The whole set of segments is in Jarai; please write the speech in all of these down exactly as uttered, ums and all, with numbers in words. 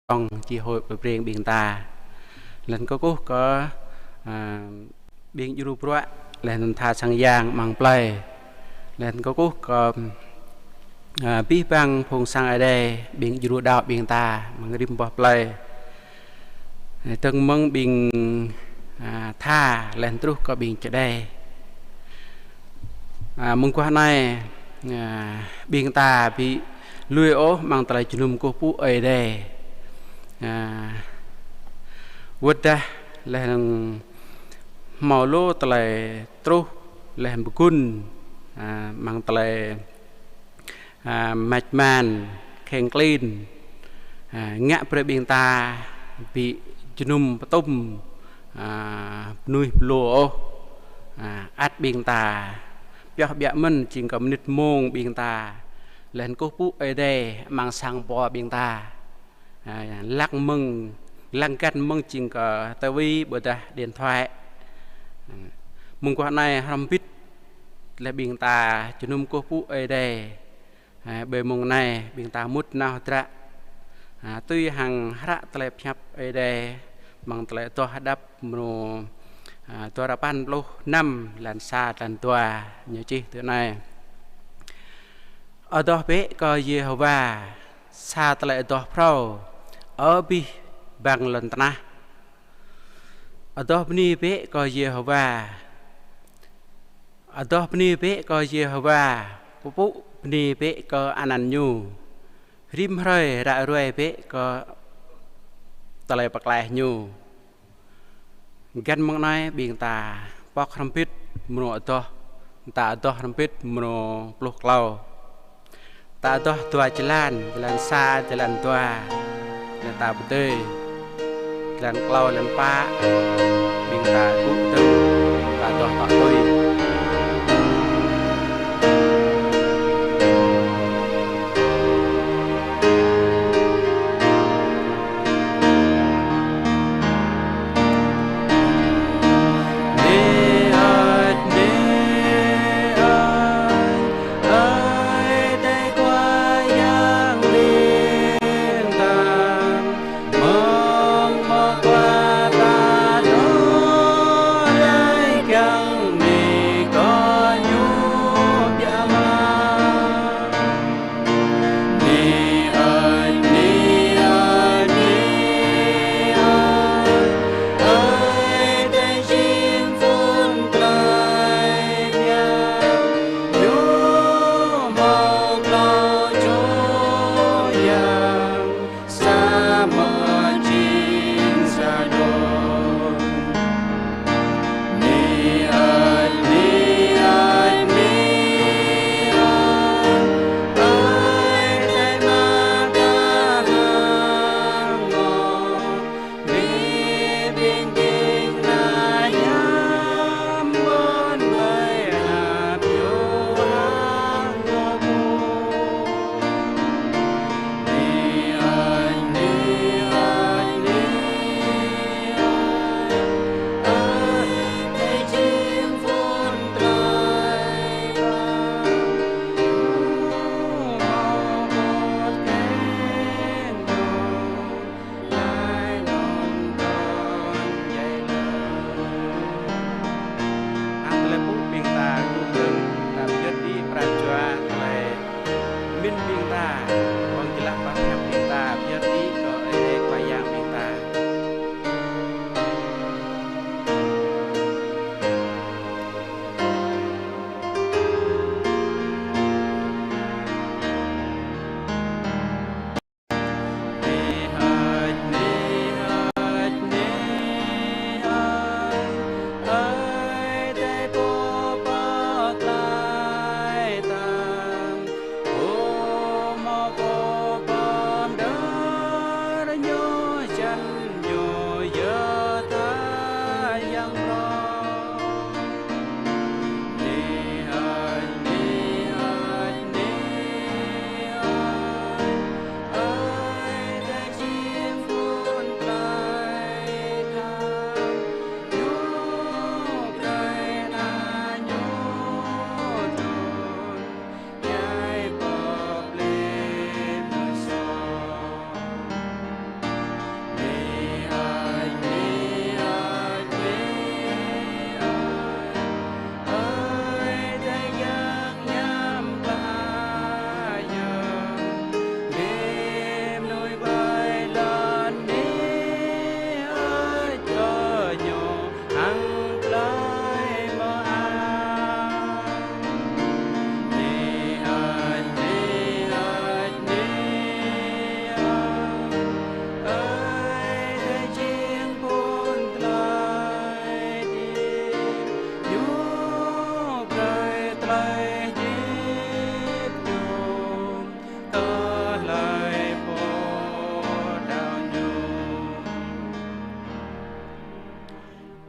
Trong chi hội ƀơi Breng ƀing ta. Laih anŭn kơkuh kơ, a, ƀing djru bruă, laih anŭn tha sang yang amăng plơi. Laih anŭn kơkuh kơ, a, abih bang phung sang Ơi Adai, ƀing djru đaŏ ƀing ta, amăng rĭm boh plơi. Dơ̆ng mơ̆ng ƀing, a, tha, laih anŭn truh kơ ƀing čơđai. A, mơguah anai, a, ƀing ta ƀu lui ôh amăng tơlơi jơnum kơkuh pơpŭ Ơi Adai. A, wơ̆t dah laih anŭn hmâo lu tơlơi truh, laih anŭn pơgun, a, amăng tơlơi, a, mač man, kheng klin, a, ngă brơi ƀing ta ƀu jơnum pơtum, a, mơnuih pơlô ôh, a, ăt ƀing ta pioh ƀiă mơ̆n jing kơ mơnit mông ƀing ta, laih anŭn kơkuh pơpŭ Ơi Adai amăng sang pô ƀing ta. A, lăng mơ̆ng, lăng găn mơ̆ng jing kơ tivi ƀôdah điện thoại. A, mơguah anai hrŏm hơbĭt laih ƀing ta jơnum kơkuh pơpŭ Ơi Adai. A, ƀơi mông anai ƀing ta mŭt nao hơdră. A, tui hăng hră tơlơi pơhiăp Ơi Adai amăng tơlơi Adoh Hơđăp mrô, a, dua rơpăn pluh năm, lan sa, lan dua, ñu čih tui anai: Adoh bĕ kơ Yêhôwa sa tơlơi adoh phrâo, ơ abih bang lŏn tơnah. Adoh bơni bĕ kơ Yêhôwa. Adoh bơni bĕ kơ Yêhôwa, pơpŭ bơni bĕ kơ anăn ñu. Rĭm hrơi ră ruai bĕ kơ tơlơi pơklaih ñu. Găn mơ̆ng anai ƀing ta pŏk hrŏm hơbĭt mrô adoh, ta adoh hrŏm hơbĭt mrô pluh klâo. Ta adoh dua jơlan, jơlan sa, jơlan dua, jơlan ta pơdơi, jơlan klâo, jơlan pă, ƀing ta gŭ dơ̆ng, ta adoh tŏ tui.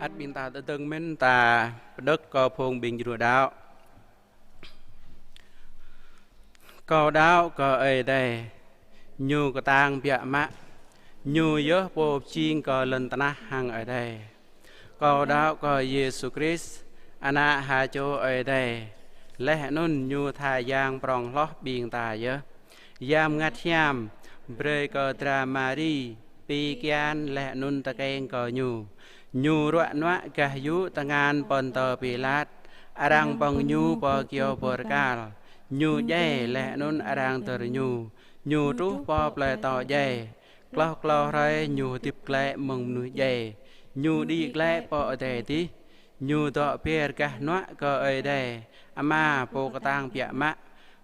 Ƀing ta tơdơ̆ng mơ̆n ta pơđŏk kơ phung ƀing djru đaŏ. Kâo đaŏ kơ Ơi Adai, Ñu kơtang biă mă, Ñu yơh Pô pơjing kơ lŏn tơnah hăng adai. Kâo đaŏ kơ Yêsu Krist, Ană ha čô Ơi Adai, laih anŭn Ñu tha yang prŏng hloh ƀing ta yơh. Yang Bơngăt Hiam brơi kơ dra Mari pi kian laih anŭn tơkeng kơ Ñu. Ñu ruă nuă gah yŭ tơngan Pôntơ Pilat, arăng ƀơ̆ng Ñu pơ kyâo bơrkal. Ñu djai laih anŭn arăng dơr Ñu. Ñu truh pơ plơi atâo djai. Klâo klâo hrơi Ñu hơdip glaĭ mơ̆ng mơnuih djai. Ñu đĭ glaĭ pơ adai adih. Ñu dŏ ber gah hnuă kơ Ơi Adai, Ama Pô kơtang biă mă.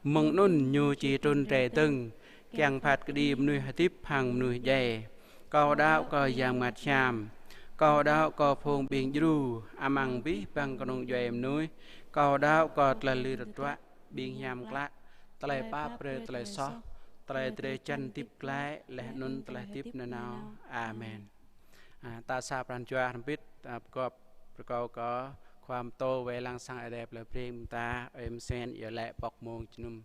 Mơ̆ng anŭn Ñu či trŭn rai dơ̆ng, kiăng phat kơđi mơnuih hơdip hăng mơnuih djai. Kâo đaŏ kơ Yang Bơngăt Hiam. Kâo đaŏ kơ phung ƀing djru amăng abih bang kơnung djuai mơnuih. Kâo đaŏ kơ tơlơi lui rơtuă, ƀing hiam klă, tơlơi pap brơi tơlơi soh, tơlơi drơi jăn hơdip glaĭ, laih anŭn tơlơi hơdip nanao. Amen. A, ta sa pran jua hrŏm hơbĭt, a, pơgop rơkâo kơ khua pơtô wai lăng sang Ơi Adai plei Breng ta, Ơi Msen, iâu laĭ pŏk mông jơnum.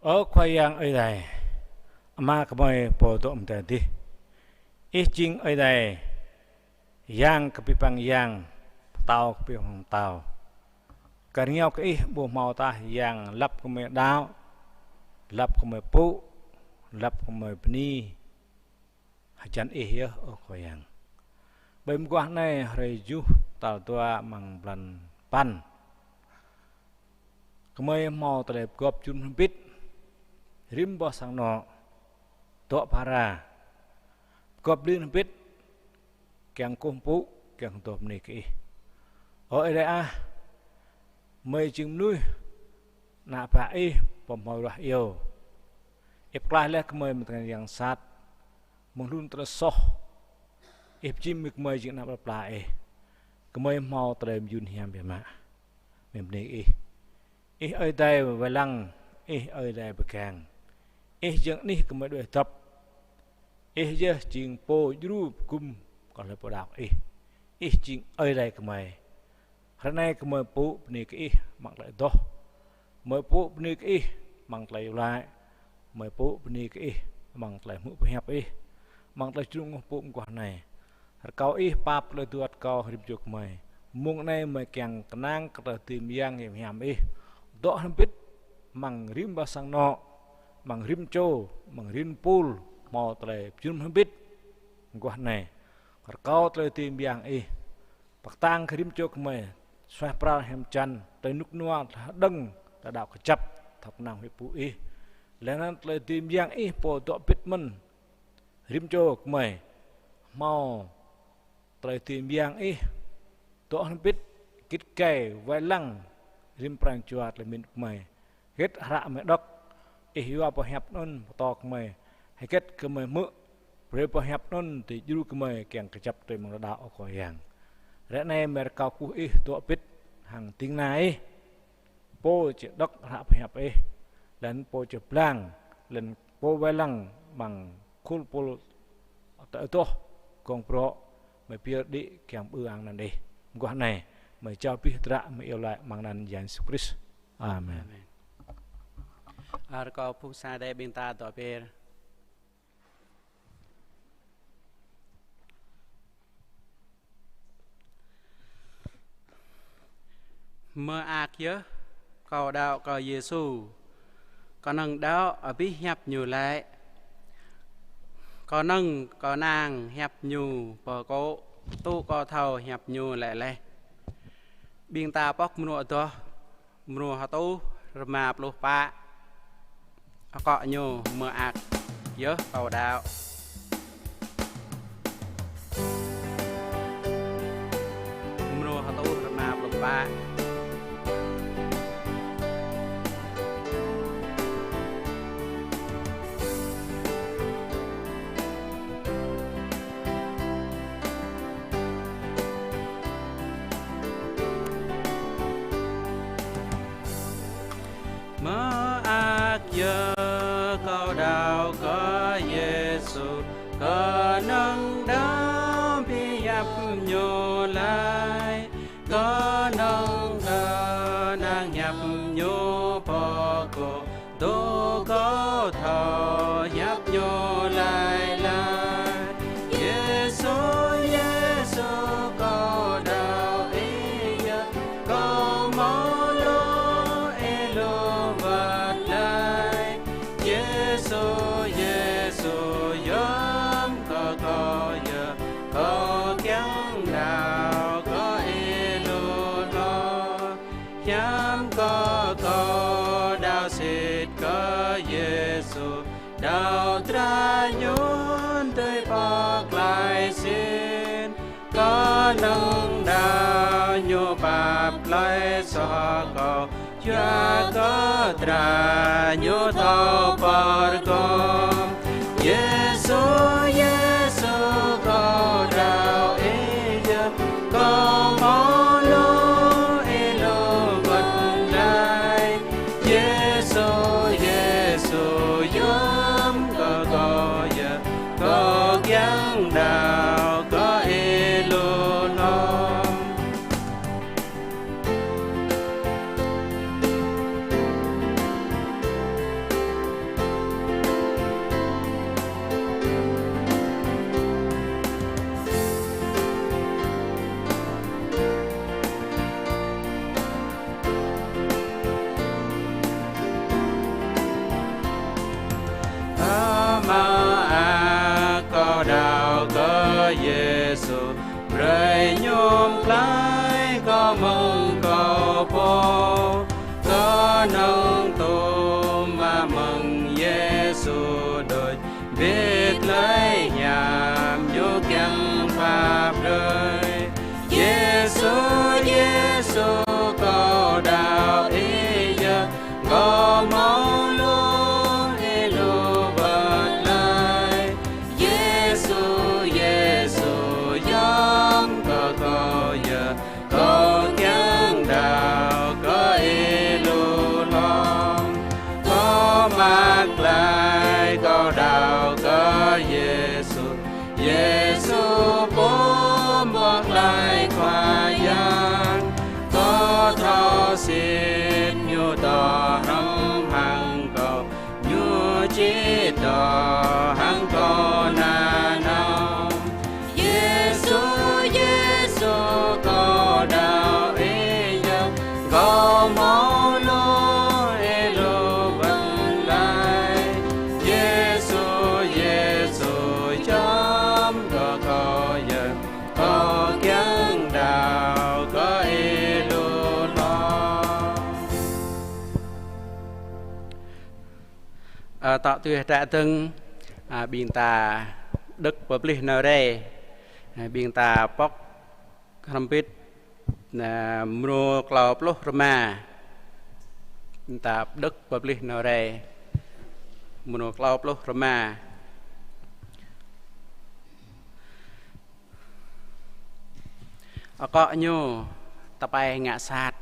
Ơ Khua Yang Ơi Adai, Ama gơmơi Pô dŏ amăng adai adih. Ih jing Ơi Adai, Yang kơ abih bang yang, Pơtao kơ abih bang pơtao. Kar hăng kơ Ih ƀu hmâo tah yang lăp gơmơi đaŏ, lăp gơmơi pŭ, lăp gơmơi bơni hơjăn Ih yơh, ơ Khua Yang. Ƀơi mơguah anai hrơi tơjuh tal dua amăng blan păn, gơmơi hmâo tơlơi pơgop jơnum hrŏm hơbĭt, rĭm boh sang anŏ, dŏ phara, pơgop lin hrŏm hơbĭt, kiăng kơkuh pơpŭ, kiăng kơdŏ bơni kơ Ih. Ơ Ơi Adai ah, gơmơi jing mơnuih, ană bă Ih, pô hmâo ruah iâu. Ih pơklaih laih gơmơi mơ̆ng tơngan yang sat, mơ̆ng hlŭn tơlơi soh. Ih pơjing mơ̆ng gơmơi jing ană plơi pla Ih. Gơmơi hmâo tơlơi mơyun hiam biă mă. Gơmơi bơni Ih. Ih Ơi Adai wai lăng, Ih Ơi Adai pơgang. Ih jing anih gơmơi đuaĭ dŏp. Ih yơh jing Pô djru pơgum kơ hlơi pô đaŏ Ih. Ih jing Ơi Adai gơmơi. Hrơi anai gơmơi pŭ bơni kơ Ih amăng tơlơi adoh. Gơmơi pŭ bơni kơ Ih amăng tơlơi iâu laĭ. Gơmơi pŭ bơni kơ Ih amăng tơlơi hmư̆ pơhiăp Ih, amăng tơlơi jơnum kơkuh pơpŭ mơguah anai. Rơkâo Ih pap tơlơi tơguan kâo rĭm čô gơmơi. Mông anai gơmơi kiăng kơnang kơ tơlơi dưi mơyang hiam hiam Ih. Dŏ hrŏm hơbĭt amăng rĭm boh sang anŏ, amăng rĭm čô, amăng rĭm pul, hmâo tơlơi jơnum hrŏm hơbĭt mơguah anai. Rơkâo tơlơi dưi mơyang Ih pơkơtang kơ rĭm čô gơmơi, suaih pral hiam jăn, tơlơi rơnŭk rơnua, tơlơi hơđơ̆ng, tơlơi đaŏ kơjăp, thâo kơnang huĭ pơpŭ Ih. Laih anŭn tơlơi dưi mơyang Ih pô dŏ hơbĭt mơ̆n rĭm čô gơmơi, hmâo tơlơi dưi mơyang Ih dŏ hrŏm hơbĭt, git gai wai lăng rĭm pran jua tơlơi mĭn gơmơi. Hơget hră gơmơi đŏk, Ih yua boh hiăp anŭn pơtô gơmơi. Hơget gơmơi hmư̆, brơi boh hiăp anŭn dưi djru gơmơi kiăng kơjăp tui mơ̆ng tơlơi đaŏ, ơ Khua Yang. Hrơi anai gơmơi rơkâo kơkuh Ih dŏ hơbĭt hăng ding kơna Ih, pô či đŏk hră pơhiăp Ih, laih anŭn pô či blang, laih anŭn pô wai lăng amăng khul pul tơlơi adoh gơ̆ng brŏ, gơmơi pơyơr đĭ kiăng pơư ang anăn Ih. Mơguah anai gơmơi jao abih hơdră, gơmơi iâu laĭ amăng anăn Yang Yêsu Krist. Amen. Amen. A, rơkâo phung sang Ơi Adai ƀing ta dŏ ber. Mơak yơh, kâo đaŏ kơ Yêsu. Kơnơ̆ng đaŏ abih hiăp Ñu laĭ. Kơnơ̆ng kơnang hiăp Ñu pơkŏ, tŭ kơ thâo hiăp Ñu laĭ laih. Ƀing ta pŏk mrô adoh, mrô hơtuh rơma pluh pă. Akŏ ñu: Mơak yơh, kâo đaŏ. Mrô hơtuh rơma pluh pă. Ñu laĭ, kơnơ̆ng kơ ană hiăp Ñu pơkŏn, dŏ kơ thâo hiăp Ñu laĭ laĭ: Yêsu, Yêsu, kâo đaŏ Ih yơh, kâo hmâo lu Ih lu wơ̆t laih. Yêsu, Yêsu, yom kơ kâo yơh, kâo kiăng đaŏ kơ Ih lu hloh. Hiam kơ kâo đaŏ sĭt kơ Yêsu, đaŏ dra Ñu tui pơklaih sĭt. Kơnơ̆ng đaŏ Ñu pap glaĭ soh kâo, yua kơ dra Ñu thâo pơrơkơm. Yêsu, Yêsu, kâo đaŏ Ih yơh, kâo hmâo lu Ih lu wơ̆t laih. Yêsu, Yêsu, yom kơ kâo yơh, kâo kiăng đaŏ kơ Ih lu hloh. Ama ah, kâo đaŏ kơ Yêsu, brơi mơñum glaĭ kâo mơ̆ng kâo pô. Kơnơ̆ng tŭ mă mơ̆ng Yêsu đôč, bĭt glaĭ hiam Ñu kiăng pap brơi. Yêsu, Yêsu, kâo đaŏ Ih yơh, kâo hmâo lu Ih lu wơ̆t laih. Yêsu, Yêsu, yom kơ kâo yơh, kâo kiăng đaŏ kơ Ih lu hloh. Kâo mă glaĭ kâo đaŏ kơ Yêsu, Yêsu pô pơklaih Khua Yang. Kâo thâo sĭt Ñu dŏ hrŏm hăng kâo, Ñu či dŏ hăng kâo nanao. Yêsu, Yêsu, kâo đaŏ Ih yơh, kâo hmâo lu Ih lu wơ̆t laih. Yêsu, Yêsu, yom kơ kâo yơh, kâo kiăng đaŏ kơ Ih lu hloh. Ơ, tŏ tui hră dơ̆ng, ơ, ƀing ta pơđŏk pơplih nao rai, ơ, ƀing ta pŏk hrŏm hơbĭt, ơ, mrô klâo pluh rơma. Ƀing ta pơđŏk pơplih nao rai, mrô klâo pluh rơma. Akŏ ñu tơpai ngă sat.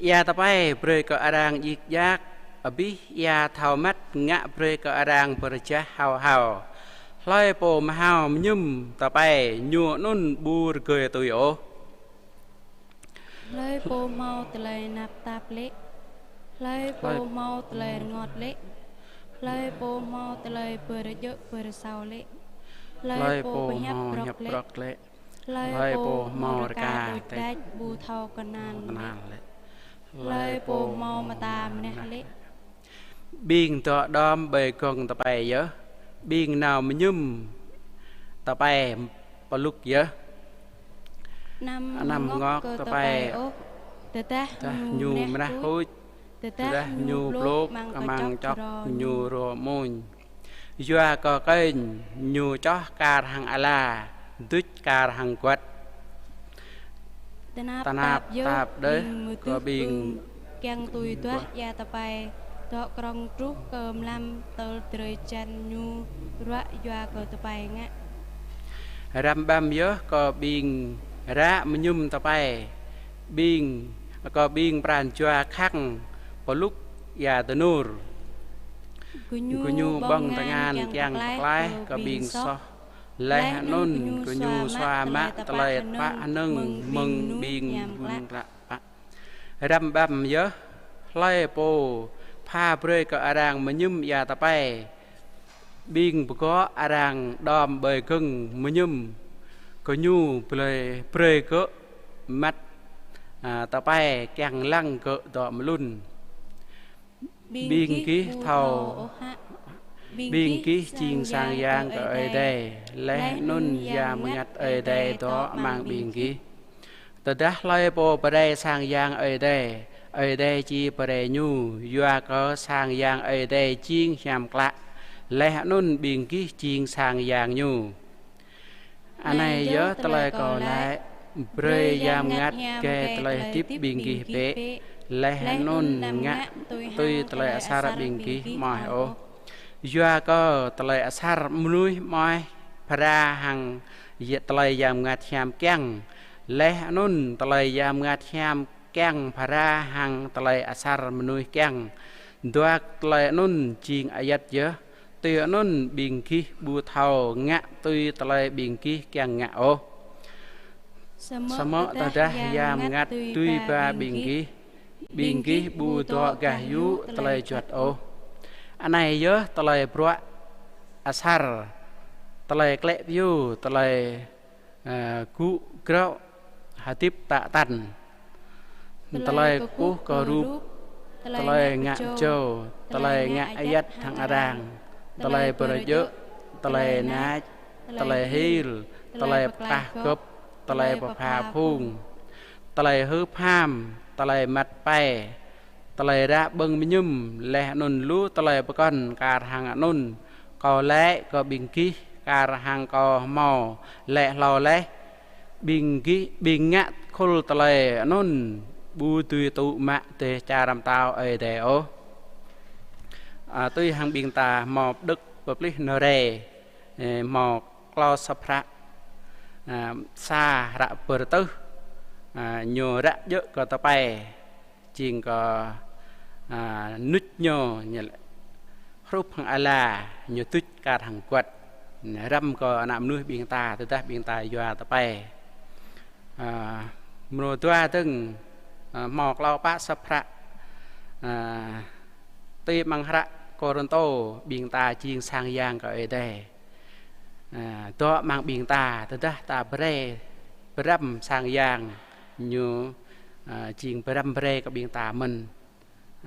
Ia tơpai brơi kơ arăng djik djak, abih ia thâo măt ngă brơi kơ arăng pơrơjah hao hao. Hlơi pô mơhao mơñum tơpai, ñu anŭn ƀu rơgơi tui ôh. Hlơi pô hmâo tơlơi tơnap tap lĕ? Hlơi pô hmâo tơlơi rơngot lĕ? Hlơi pô hmâo tơlơi pơrơjơ̆ pơrơsao lĕ? Hlơi pô pơhiăp brŏk lĕ? Hlơi pô hmâo rơka đôč đač ƀu thâo kơnang lĕ? Hlơi pô hmâo mơta mơnah lĕ? Ƀing dŏ đom ƀơi gŏng tơpai yơh, ƀing nao mơñum tơpai pơlŭk yơh. Anăm ngŏk kơ tơpai ôh, tơdah ñu mơnah huč, tơdah ñu blôk amăng čŏk ñu rô amuñ. Yua kơ kênh ñu čoh kar hăng ala, duč kar hăng guăt. Tơnap tap yơh ƀing mơdưh ƀing kiăng tui duah ia tơpai, dŏ krŏng truh kơ mlam tơl drơi jan ñu ruă yua kơ tơpai ngă. Răm ƀăm yơh kơ ƀing ră mơñum tơpai, ƀing, kơ ƀing pran jua khăng pơlŭk ia tơnur. Gơñu ƀơ̆ng tơngan kiăng pơklaih kơ ƀing soh. Laih anŭn gơñu sua mă tơlơi tơpă hơnơ̆ng mơ̆ng ƀing ƀun klă pă. Răm ƀăm yơh, hlơi pô pha brơi kơ arăng mơñum ia tơpai, ƀing pơgŏ arăng đom ƀơi gơ̆ng mơñum, gơñu brơi, brơi gơ̆ măt, a, tơpai kiăng lăng gơ̆ dŏ mơlŭn. Ƀing gih thâo, ƀing gih jing sang yang kơ Ơi Adai, laih anŭn Yang Bơngăt Ơi Adai dŏ amăng ƀing gih. Tơdah hlơi pô pơrai sang yang Ơi Adai, Ơi Adai či pơrai ñu, yua kơ sang yang Ơi Adai jing hiam klă, laih anŭn ƀing gih jing sang yang ñu. Anai yơh tơlơi kâo laĭ: brơi Yang Bơngăt gai tơlơi hơdip ƀing gih bĕ, laih anŭn ngă tui tơlơi asar ƀing gih mơaih ôh. Yua kơ tơlơi asar mơnuih mơaih phara hăng tơlơi Yang Bơngăt hiam kiăng, laih anŭn tơlơi Yang Bơngăt hiam kiăng phara hăng tơlơi asar mơnuih kiăng. Dua tơlơi anŭn jing ayăt yơh. Tui anŭn ƀing gih ƀu thâo ngă tui tơlơi ƀing gih kiăng ngă ôh. Samơ̆ tơdah Yang Bơngăt dưi ba ƀing gih, ƀing gih ƀu dŏ gah yŭ tơlơi juăt ôh. Anai yơh tơlơi bruă asar, tơlơi klĕ pyu, tơlơi, ơ, gŭ grŏ, hơdip tă tăn, tơlơi kơkuh kơ rup, tơlơi ngă jâo, tơlơi ngă ayăt hăng arăng, tơlơi pơrơjơ̆, tơlơi nač, tơlơi hil, tơlơi pơkah gŏp, tơlơi pơpha phung, tơlơi hưp ham, tơlơi măt pai, tơlơi ră ƀơ̆ng mơñum, laih anŭn lu tơlơi pơkŏn kar hăng anŭn. Kâo laĭ kơ ƀing gih kar hăng kâo hmâo laĭ hlâo laih: ƀing gih, ƀing ngă khul tơlơi anŭn ƀu dưi tŭ mă dêh čar pơtao Ơi Adai ôh. A, tui hăng ƀing ta hmâo pơđơ̆k pơplih nao rai, ơ, hmâo klâo sŏp hră, a, sa hră Bơrơtuh, a, ñu ră djơ̆ kơ tơpai, jing kơ, a, nuč ñu, ñu laĭ hrup hăng ala, ñu tuč kar hăng guăt. Răm kơ ană mơnuih ƀing ta, tơdah ƀing ta yua tơpai. A, mrô dua dơ̆ng, a, hmâo klâo pă sŏp hră, a, tui amăng hră Kôrintô, ƀing ta jing sang yang kơ Ơi Adai. A, dŏ amăng ƀing ta, tơdah ta brơi, pơrăm sang yang ñu, a, jing pơrăm brơi kơ ƀing ta mơ̆n.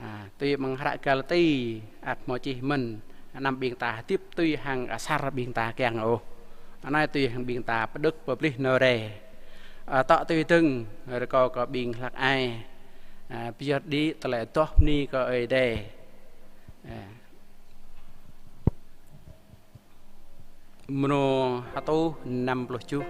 A, tui amăng hră Galati, ăt hmâo čih mơ̆n, anăm ƀing ta hơdip tui hăng asar ƀing ta kiăng ôh. Anai tui hăng ƀing ta pơđơ̆k pơplih nao rai. A, tŏ tui dơ̆ng, rơkâo kơ ƀing hlăk ai, a, pơyơr đĭ tơlơi adoh bơni kơ Ơi Adai. A. Mrô hơtuh năm pluh tơjuh.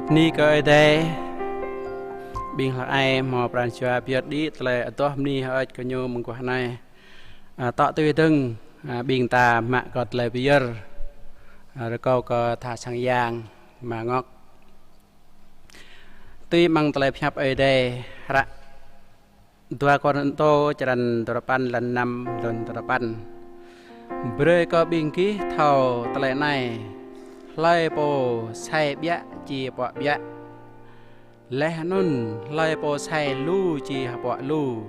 Bơni kơ Ơi Adai, ƀing hlăk ai hmâo pran jua pơyơr đĭ tơlơi adoh bơni hơơč kơ ñu mơguah anai. A, tŏ tui dơ̆ng, a, ƀing ta mă kơ tơlơi pơyơr, a, rơkâo kơ tha sang yang, mơ̆ng ngŏ. Tui amăng tơlơi pơhiăp Ơi Adai, hră dua Kôrintô črăn duapăn, lăn năm lŏn duapăn. Brơi kơ ƀing gih thâo tơlơi anai: hlơi pô sai ƀiă či pŏk ƀiă, laih anŭn hlơi pô sai lu či pŏk lu.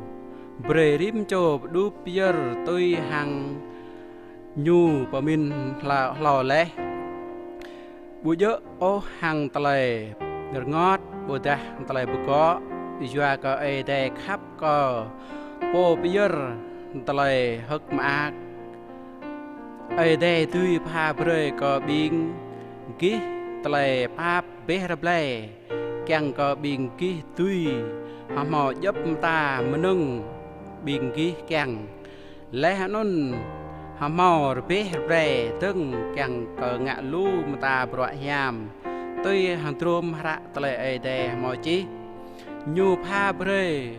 Brơi rĭm čô pơđup pơyơr tui hăng ñu pơmĭn hlâo, hlâo laih. Ƀu djơ̆ ôh hăng tơlơi rơngot, ƀôdah tơlơi bơgŏ, yua kơ Ơi Adai khăp kơ pô pơyơr tơlơi hơ̆k mơak. Ơi Adai dưi pha brơi kơ ƀing gih tơlơi pap rơbeh rơblai, kiăng kơ ƀing gih dưi hmâo djŏp mơta mơnơ̆ng ƀing gih kiăng. Laih anŭn hmâo rơbeh rơblai dơ̆ng kiăng kơ ngă lu mơta bruă hiam, tui hăng drôm hră tơlơi Ơi Adai hmâo čih. Ñu pha brơi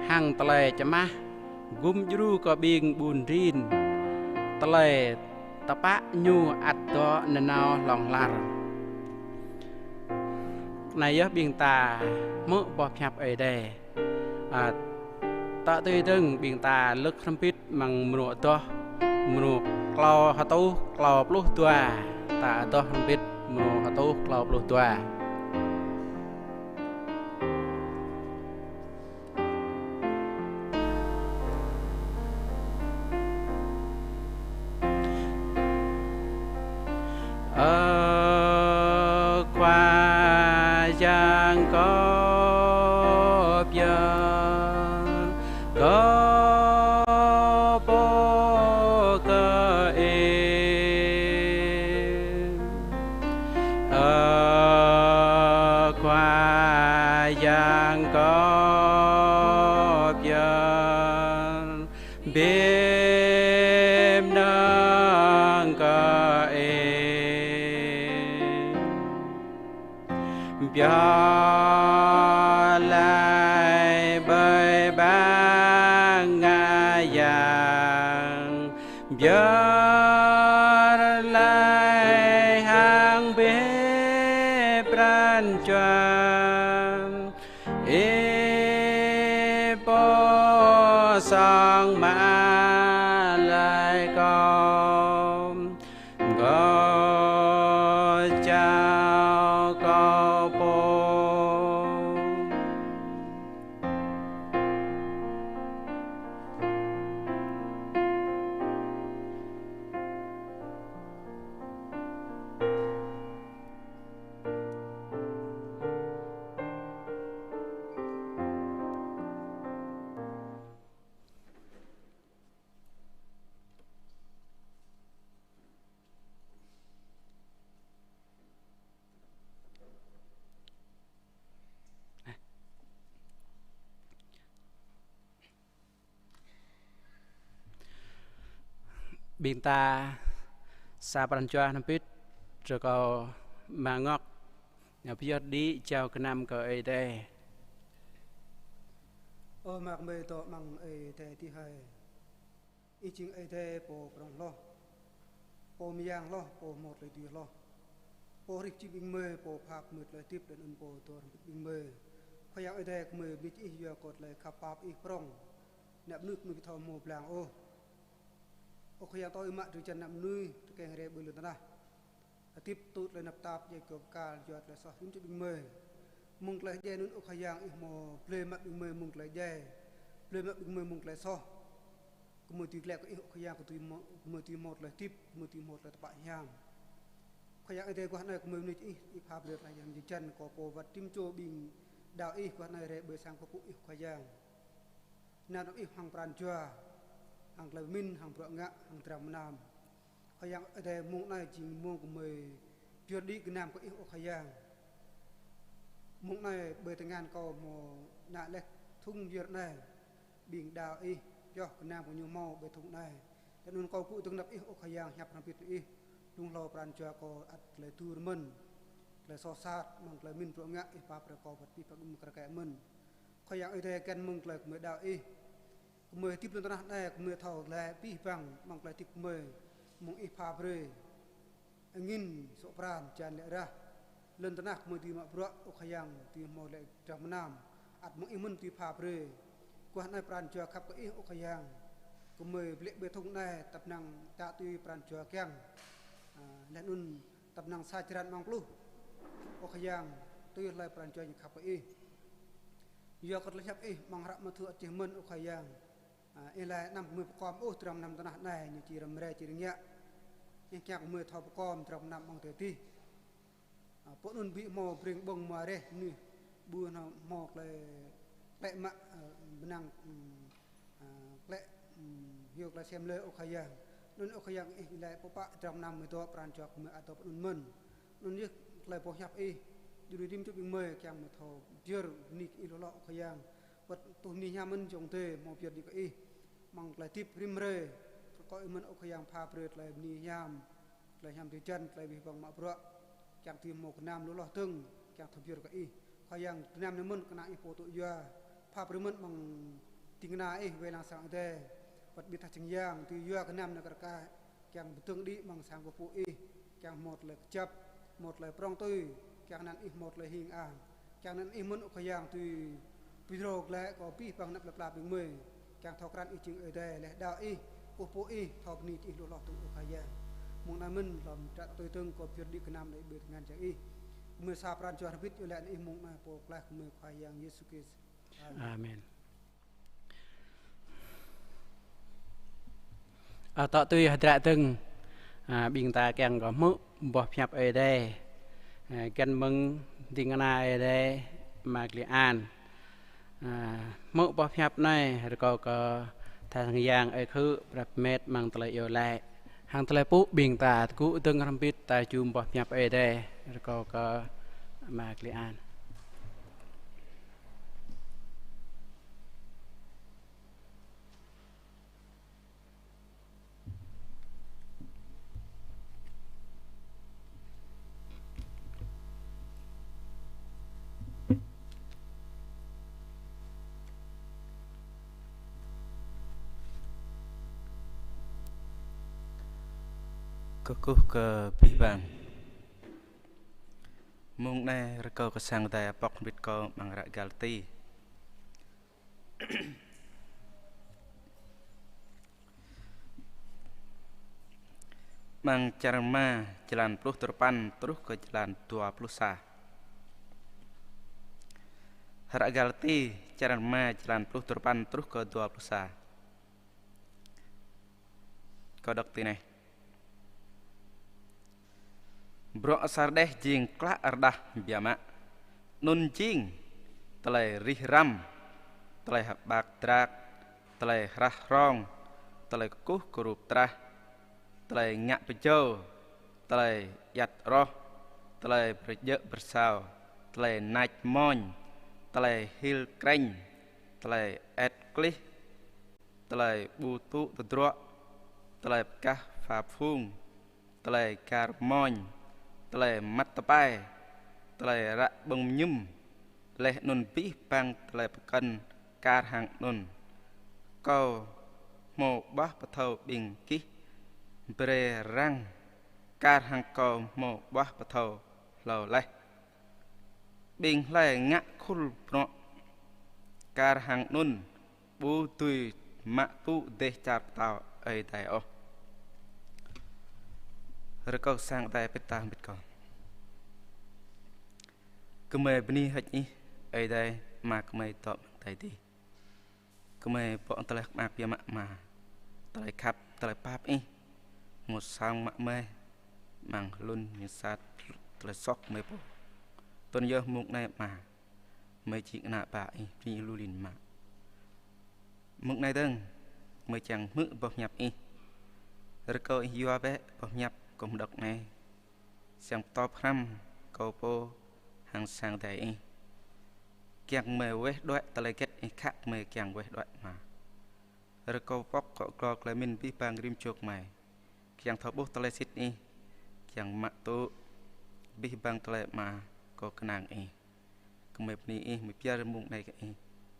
hăng tơlơi čơmah gum djru kơ ƀing ƀun rin, tơlơi tơpă ñu ăt dŏ nanao hlŏng lar. Anai yơh ƀing ta hmư̆ boh pơhiăp Ơi Adai. A, tŏ tui dơ̆ng ƀing ta lơ̆k hrŏm hơbĭt amăng mrô adoh, mrô klâo hơtuh klâo pluh dua. Ta adoh hrŏm hơbĭt mrô hơtuh klâo pluh dua. Ơ Khua Yang, kâo pơyơr kâo pô kơ Ih. Ơ Khua Yang, kâo pơyơr biă mơnơ̆ng kơ Ih. Pioh laih ƀơi ƀăng ngă yang, pioh laih hăng bĕ pran jua Ih pô song mă laih kâo. Kâo jao kâo pô. Ƀing ta sa pran jua hrŏm hơbĭt rơkâo mă ngŏ, ñu pơyơr đĭ jao gơnam kơ Ơi Adai. Ơ mơak mơi dŏ amăng Ơi Adai adih hơi. Ih jing Ơi Adai pô prŏng hloh, pô mơyang hloh, pô hmâo tơlơi dưi hloh, pô hrih jing ƀing gơmơi, pô pha kơ gơmơi tơlơi hơdip, laih anŭn pô dŏ hrŏm hơbĭt ƀing gơmơi. Khua Yang Ơi Adai, gơmơi bơni kơ Ih yua kơ tơlơi khăp pap Ih prŏng, ană mơnuih gơmơi ƀu thâo hmâo blang ôh. Ơ Khua Yang, tơl Ih mă drơi jăn ană mơnuih tơkeng rai ƀơi lŏn tơnah hơdip tŭ tơlơi tơnap tap, djai kơyâo bơkal yua tơlơi soh rĭm čô ƀing gơmơi. Mơ̆ng tơlơi djai anŭn, Ơ Khua Yang, Ih hmâo blơi mă ƀing gơmơi mơ̆ng tơlơi djai, blơi mă ƀing gơmơi mơ̆ng tơlơi soh. Gơmơi dưi glaĭ kơ Ih, Ơ Khua Yang, gơmơi dưi hmâo, gơmơi dưi hmâo tơlơi hơdip, gơmơi dưi hmâo tơlơi tơpă hiam. Khua Yang Ơi Adai, guah anai gơmơi bơni kơ Ih, Ih pha brơi tơlơi jăn jơjăn kơ pô wơ̆t rĭm čô ƀing đaŏ Ih guah anai rai ƀơi sang pơpŭ Ih, Khua Yang. Nao đaŏ Ih hăng pran jua, hăng tơlơi pơmĭn, hăng bruă ngă, hăng dram mơnam. Khua Yang Ơi Adai, mông anai jing mông gơmơi pơyơr đĭ gơnam kơ Ih, Ơ Khua Yang. Mông anai ƀơi tơngan kâo hmâo ngă laih thŭng pơyơr anai. Ƀing đaŏ Ih pioh gơnam kơ ñu hmâo ƀơi thŭng anai. Laih anŭn kâo kơkuh dơ̆ng anăp Ih, Ơ Khua Yang, hiăp hrŏm hơbĭt kơ Ih. Lung hlâo pran jua kâo ăt tơlơi dur mơ̆n. tơlơi soh sat, mơ̆ng tơlơi pơmĭn bruă ngă Ih pap brơi kâo wơ̆t abih bang gơmơi kar kaĭ mơ̆n. Khua Yang Ơi Adai, găn mơ̆ng tơlơi gơmơi đaŏ Ih. Gơmơi hơdip lŏn tơnah anai, gơmơi thâo glaĭ abih bang mơ̆ng tơlơi hơdip gơmơi, mơ̆ng Ih pha brơi angin, sŏk pran, hơjan lĕ rah. Lŏn tơnah gơmơi dưi mă bruă, ơ Khua Yang, dưi hmâo lĕ dram gơnam. Ăt mơ̆ng Ih mơ̆n dưi pha brơi. Guah anai pran jua khăp kơ Ih, ơ Khua Yang. Gơmơi blĕ bê thŭng anai, tăp năng tă tui pran jua kiăng. A, laih anŭn tăp năng sa črăn amăng pluh, ơ Khua Yang, tui hlơi pran jua ñu khăp kơ Ih. Yua kơ tơlơi hiăp Ih amăng hră Mathiơ ăt čih mơ̆n, ơ Khua Yang. A, Ih laĭ anăm gơmơi pơkom ôh dram gơnam tơnah anai, ñu či răm rai či rơngiă. Ih kiăng gơmơi thâo pơkom dram gơnam amăng adai adih. A, pơ anŭn ƀu hmâo bring ƀơ̆ng mơ̆ reh mơnuih, ƀu hmâo tơlơi klĕ mă, a, bơnăng, ưm, a, klĕ, ưm, hyu tơlơi sem lĕ, ơ Khua Yang. Anŭn, ơ Khua Yang, Ih laĭ pơpă dram gơnam gơmơi dŏ, pran jua gơmơi ăt dŏ pơ anŭn mơ̆n. Anŭn yơh tơlơi boh hiăp Ih, djru rĭm čô ƀing gơmơi kiăng gơmơi thâo pơyơr bơni kơ Ih hloh hloh, ơ Khua Yang. Wơ̆t tuh bơni hiam mơ̆n ayŏng adơi hmâo pơyơr đĭ kơ Ih. Amăng tơlơi hơdip rĭm hrơi, rơkâo Ih mơ̆n, ơ Khua Yang, pha brơi tơlơi bơni hiam, tơlơi hiam drơi jăn, tơlơi abih bang mă bruă, kiăng dưi hmâo gơnam lu hloh dơ̆ng, kiăng thâo pơyơr kơ Ih. Khua Yang, gơnam anai mơ̆n kơnang Ih pô tŭ yua, pha brơi mơ̆n amăng ding kơna Ih wai lăng sang adai, wơ̆t ƀing ta čang yang dưi yua gơnam anai kar kaĭ, kiăng pơdơ̆ng đĭ amăng sang pơpŭ Ih, kiăng hmâo tơlơi kơjăp, hmâo tơlơi prŏng tui, kiăng anăn Ih hmâo tơlơi hing ang. Kiăng anăn Ih mơ̆n, ơ Khua Yang, dưi pơdrô glaĭ kơ abih bang anăp plơi pla ƀing gơmơi. Kiăng thâo krăn Ih jing Ơi Adai, laih đaŏ Ih, kơkuh pơpŭ Ih, thâo bơni kơ Ih lu hloh dơ̆ng, ơ Khua Yang. Mơ̆ng anai mơ̆n lŏm tră tui dơ̆ng kơ pơyơr đĭ gơnam anai ƀơi tơngan jang Ih. Gơmơi sa pran jua hrŏm hơbĭt iâu laĭ anăn Ih mơ̆ng anai Pô Pơklaih gơmơi Khua Yang Yêsu Krist. Amen. A, tŏ tui hơdră dơ̆ng, a, ƀing ta kiăng kơ hmư̆ boh pơhiăp Ơi Adai, a, găn mơ̆ng ding kơna Ơi Adai Ama Kli An. A, hmư̆ boh pơhiăp anai, rơkâo kơ tha sang yang ơi khư prap met amăng tơlơi iâu laĭ. Hăng tơlơi pơpŭ ƀing ta tơgŭ dơ̆ng hrŏm hơbĭt ta jum boh pơhiăp Ơi Adai, rơkâo kơ Ama Kli An. Kơkuh kơ abih bang. Mông anai rơkâo kơ sang Ơi Adai pŏk hơbĭt kâo amăng hră Galati. Amăng črăn rơma, jơlan pluh duapăn truh kơ jơlan dua pluh sa. Hră Galati, črăn rơma, jơlan pluh duapăn truh kơ dua pluh sa. Kâo đŏk tui anai. Bruă asar đeh jing klă rơđah biă mă. Anŭn jing tơlơi rih răm, tơlơi hơbak drak, tơlơi hrah hrong, tơlơi kơkuh kơrup trah, tơlơi ngă pơjâo, tơlơi djăt aroh, tơlơi pơrơjơ̆ pơrơsao, tơlơi nač moñ, tơlơi hil krĕñ, tơlơi ĕt klih, tơlơi ƀu tŭ tơdruă, tơlơi pơkah pha phung, tơlơi kar moñ, tơlơi măt tơpai, tơlơi ră ƀơ̆ng mơñum, laih anŭn abih bang tơlơi pơkŏn kar hăng anŭn. Kâo hmâo ƀuah pơthâo ƀing gih brơi răng, kar hăng kâo hmâo ƀuah pơthâo hlâo laih. Ƀing hlơi ngă khul bruă kar hăng anŭn ƀu dưi mă tŭ dêh čar pơtao Ơi Adai ôh. Rơkâo sang Ơi Adai pơtă hơbĭt kâo. Gơmơi bơni hơơč Ih, Ơi Adai, Ama gơmơi dŏ amăng adai adih. Gơmơi pŏk tơlơi mơak biă mă Ama, tơlơi khăp, tơlơi pap Ih, hmâo sang mă mơi, amăng hlŭn ñu sat tơlơi soh gơmơi pô. Tui anŭn yơh mông anai Ama, gơmơi jing ană bă Ih, bơni Ih lu lin mă. Mông anai dơ̆ng, gơmơi čang hmư̆ boh pơhiăp Ih. Rơkâo Ih yua bĕ boh pơhiăp gơmơi đŏk anai. Siăng pơtô pơhrăm kâo pô hăng sang Ơi Adai Ih. Kiăng gơmơi weh đuaĭ tơlơi hơget Ih khă gơmơi kiăng weh đuaĭ Ama. Rơkâo pŏk akŏ glô tơlơi mĭn abih bang rĭm čô gơmơi. Kiăng thâo ƀuh tơlơi sĭt Ih, kiăng mă tŭ Abih bang tơlơi Ama, kâo kơnang Ih. Gơmơi bơni Ih, gơmơi pơyơr mông anai kơ Ih.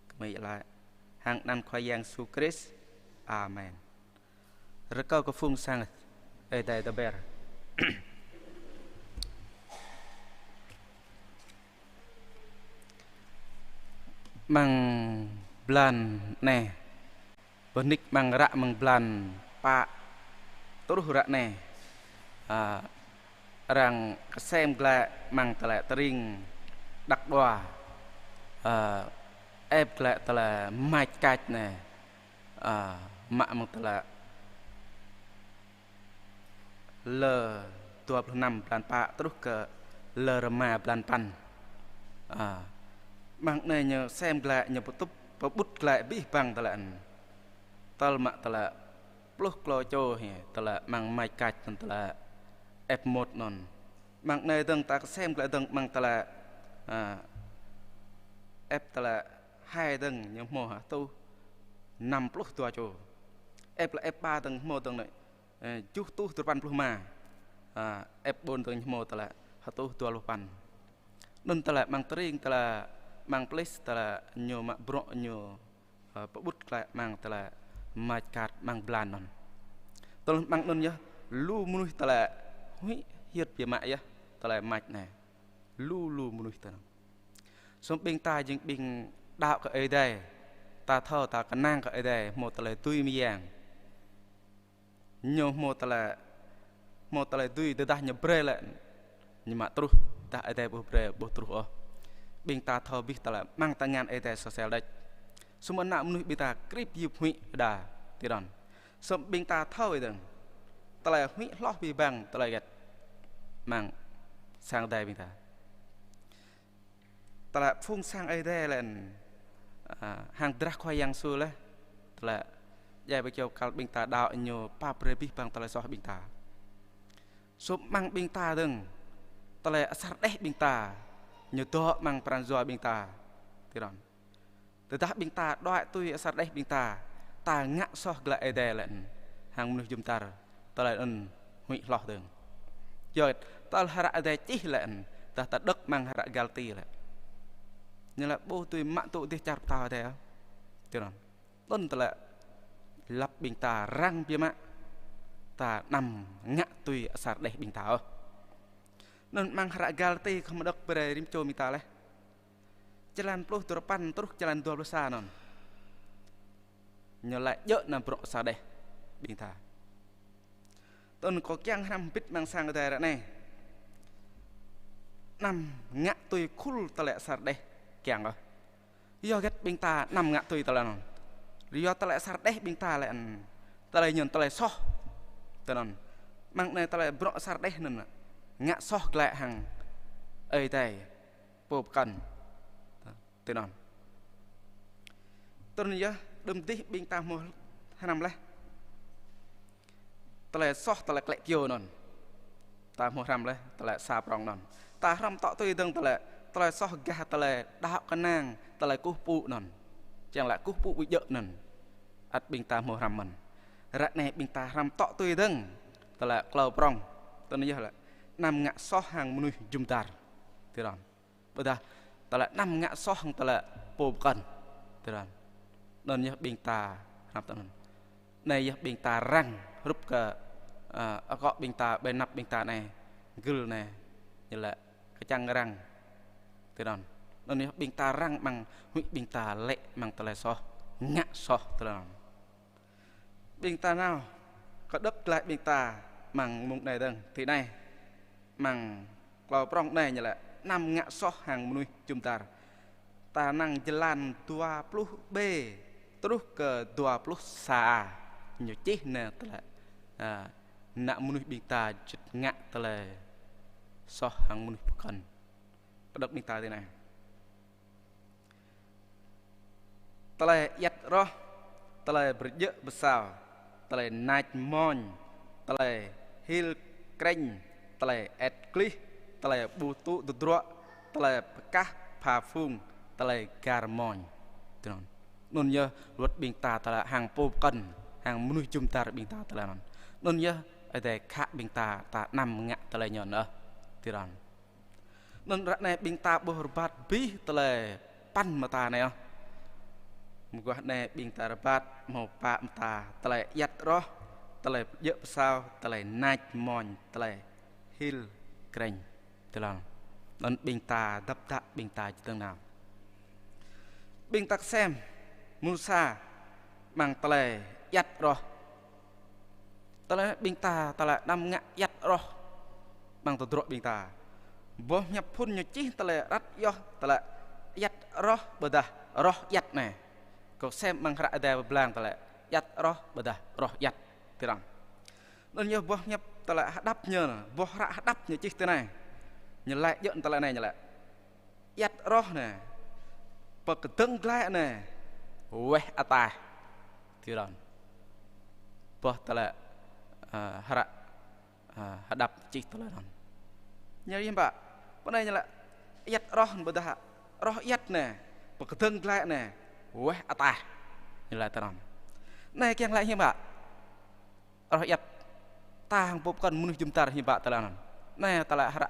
Gơmơi laĭ hăng anăn Khua Yang Yêsu Krist. Amen. Rơkâo kơ phung sang Ơi Adai tơber. Amăng blan anai, bơnik amăng ră amăng blan pă truh ră anai, a, arăng kơsem glaĭ amăng tơlơi tơring Đăk Đoa, a, ĕp glaĭ tơlơi mač kač anai, a, mă amăng tơlơi lơ dua pluh năm blan pă truh kơ lơ rơma blan păn. A, amăng anai ñu sem glaĭ, ñu pơtŭp pơƀut glaĭ abih bang tơlơi anŭn. Tơl mă tơlơi pluh klâo čô hĭ, tơlơi amăng mač kač anŭn, tơlơi ĕp môt anŭn. Amăng anai dơ̆ng ta kơsem glaĭ dơ̆ng amăng tơlơi, a, ĕp tơlơi hai dơ̆ng ñu hmâo hơtuh năm pluh dua čô. Ĕp tơlơi ĕp ba dơ̆ng hmâo dơ̆ng anai, ơ, tơjuh rơtuh duapăn pluh rơma. A, ĕp ƀôn dơ̆ng hmâo tơlơi hơtuh dua pluh păn. Anŭn tơlơi amăng tơring, tơlơi amăng plis, tơlơi ñu mă bruă ñu, ơ, pơƀut glaĭ amăng tơlơi mač kač amăng blan anŭn. Tơl amăng anŭn yơh, lu mơnuih tơlơi huĭ hyưt biă mă yơh tơlơi mač anai. Lu lu mơnuih tơlơi anŭn. Sum ƀing ta jing ƀing đaŏ kơ Ơi Adai, ta thâo ta kơnang kơ Ơi Adai hmâo tơlơi dưi mơyang. Ñu hmâo tơlơi, hmâo tơlơi dưi tơdah ñu brơi lĕ, ñu mă truh, tơdah Ơi Adai ƀu brơi, ƀu truh ôh. Ƀing ta thâo abih tơlơi amăng tơngan Ơi Adai soh sel đôč. Sum ană mơnuih ƀing ta krip yip huĭ đa tơdron. Sum ƀing ta thâo ih dơ̆ng, tơlơi huĭ hloh abih bang tơlơi hơget amăng sang Ơi Adai ƀing ta. Tơlơi phung sang Ơi Adai lĕ, a, hăng drah Khua Yang Yêsu laih, tơlơi djai ƀơi kơyâo kal ƀing ta đaŏ ñu pap brơi abih bang tơlơi soh ƀing ta. Sum amăng ƀing ta dơ̆ng, tơlơi asar đeh ƀing ta, ñu dŏ amăng pran jua ƀing ta tơdron. Tơdah ƀing ta đuaĭ tui asar đeh ƀing ta, ta ngă soh glaĭ Ơi Adai lĕ, hăng mơnuih jum dar, tơlơi anŭn huĭ hloh dơ̆ng. Yua tơl hră Ơi Adai čih lĕ, tơdah ta đŏk amăng hră Galati lĕ, ñu laĭ ƀu dưi mă tŭ dêh čar pơtao Ơi Adai ôh. Tơdron. Anŭn tơlơi lăp ƀing ta răng biă mă, ta anăm ngă tui asar đeh ƀing ta ôh. Anŭn amăng hră Galati kơ mơđŏk brơi rĭm čô ƀing ta laih. Čơlan pluh duarơpăn truh čơlan dua pluh sa anŭn. Ñu laĭ djơ̆ nao bruă asar đeh ƀing ta. Tơl kâo kiăng hrăm hơbĭt amăng sang Ơi Adai ră anai. Anăm ngă tui khul tơlơi asar đeh kiăng ôh. Yua hơget ƀing ta anăm ngă tui tơlơi anŭn? Yua tơlơi asar đeh ƀing ta lĕ, tơlơi ñu tơlơi soh. Tơdron. Amăng anai tơlơi bruă asar đeh anŭn, ngă soh glaĭ hăng Ơi Adai. Pô pơkŏn. Tơdron. Tơdron yơh, đưm dih ƀing ta hmâo hrăm laih tơlơi soh, tơlơi klĕ kyâo anŭn. Ta hmâo hrăm laih tơlơi sa prŏng anŭn. Ta hrăm tŏ tui dơ̆ng tơlơi, tơlơi soh gah tơlơi đaŏ kơnang, tơlơi kơkuh pơpŭ anŭn. Čang lĕ kơkuh pơpŭ ƀu djơ̆ anŭn. Ăt ƀing ta hmâo hrăm mơ̆n. Ră anai ƀing ta hrăm tŏ tui dơ̆ng tơlơi klâo prŏng. Tơdron yơh lĕ anăm ngă soh hăng mơnuih jum dar. Tơdron. Ƀôdah tơlơi anăm ngă soh hăng tơlơi pô pơkŏn. Tơdron. Anŭn yơh ƀing ta hrăm tơ anŭn. Anai yơh ƀing ta răng hrup kơ, ơ, akŏ ƀing ta, ƀơi anăp ƀing ta anai, gưl anai, ñu laĭ kơčăng răng. Tơdron. Anŭn yơh ƀing ta răng amăng huĭ ƀing ta lĕ amăng tơlơi soh, ngă soh tơdron. Ƀing ta nao kơđŏk glaĭ ƀing ta amăng mông anai dơ̆ng. Tui anai, amăng klâo prŏng anai ñu laĭ anăm ngă soh hăng mơnuih jum dar. Ta năng jơlan dua pluh B truh kơ dua pluh sa A. Ñu čih anai tơlơi, a, ană mơnuih ƀing ta juăt ngă tơlơi soh hăng mơnuih pơkŏn. Kơđŏk ƀing ta tui anai. Tơlơi iăt roh, tơlơi pơrơjơ̆ pơsao, tơlơi nač moñ, tơlơi hil krĕñ, tơlơi ĕt glih, tơlơi ƀu tŭ tơdruă, tơlơi pơkah pha phung, tơlơi gar moñ. Tui anŭn. Anŭn yơh luăt ƀing ta tơlơi hăng pô pơkŏn, hăng mơnuih jum dar ƀing ta tơlơi anŭn. Anŭn yơh Ơi Adai khă ƀing ta, ta anăm ngă tơlơi ñu anŭn. Tui anŭn. Anŭn ră anai ƀing ta ƀuh rơbat abih tơlơi păn mơta anai ôh. Mơguah anai ƀing ta rơbat hmâo pă mơta: tơlơi ayăt roh, tơlơi djơ̆ pơsao, tơlơi nač moñ, tơlơi hil krĕñ. Tơlơi anŭn ƀing ta dăp dă ƀing ta či dơ̆ng nao. Ƀing ta kơsem mơnuih sa amăng tơlơi ayăt roh. Tơlơi ƀing ta tơlơi anăm ngă ayăt roh amăng tơdruă ƀing ta. Boh hiăp phŭn ñu čih tơlơi răt yơh tơlơi ayăt roh ƀôdah roh ayăt anai. Kâo kơsem amăng hră Ơi Adai pơblang tơlơi ayăt roh ƀôdah roh ayăt. Tơrăng. Anŭn yơh boh hiăp tơlơi hơđăp ñu, boh hră hơđăp ñu čih tui anai. Ñu laĭ djơ̆ tơlơi anai ñu laĭ: Ayăt roh anai, pơkơdơ̆ng glaĭ anai, weh ataih. Tui anŭn. Boh tơlơi, ơ, hră, ơ, hơđăp čih tơlơi anŭn. Ñu hiư̆m pă? Pơ anai ñu laĭ ayăt roh ƀôdah roh ayăt anai, pơkơdơ̆ng glaĭ anai, weh ataih. Ñu laĭ tui anŭn. Anai kiăng laĭ hiư̆m pă? Roh ayăt. Ta hăng pô pơkŏn mơnuih jum dar hiư̆m pă tơlơi anŭn. Anai tơlơi hră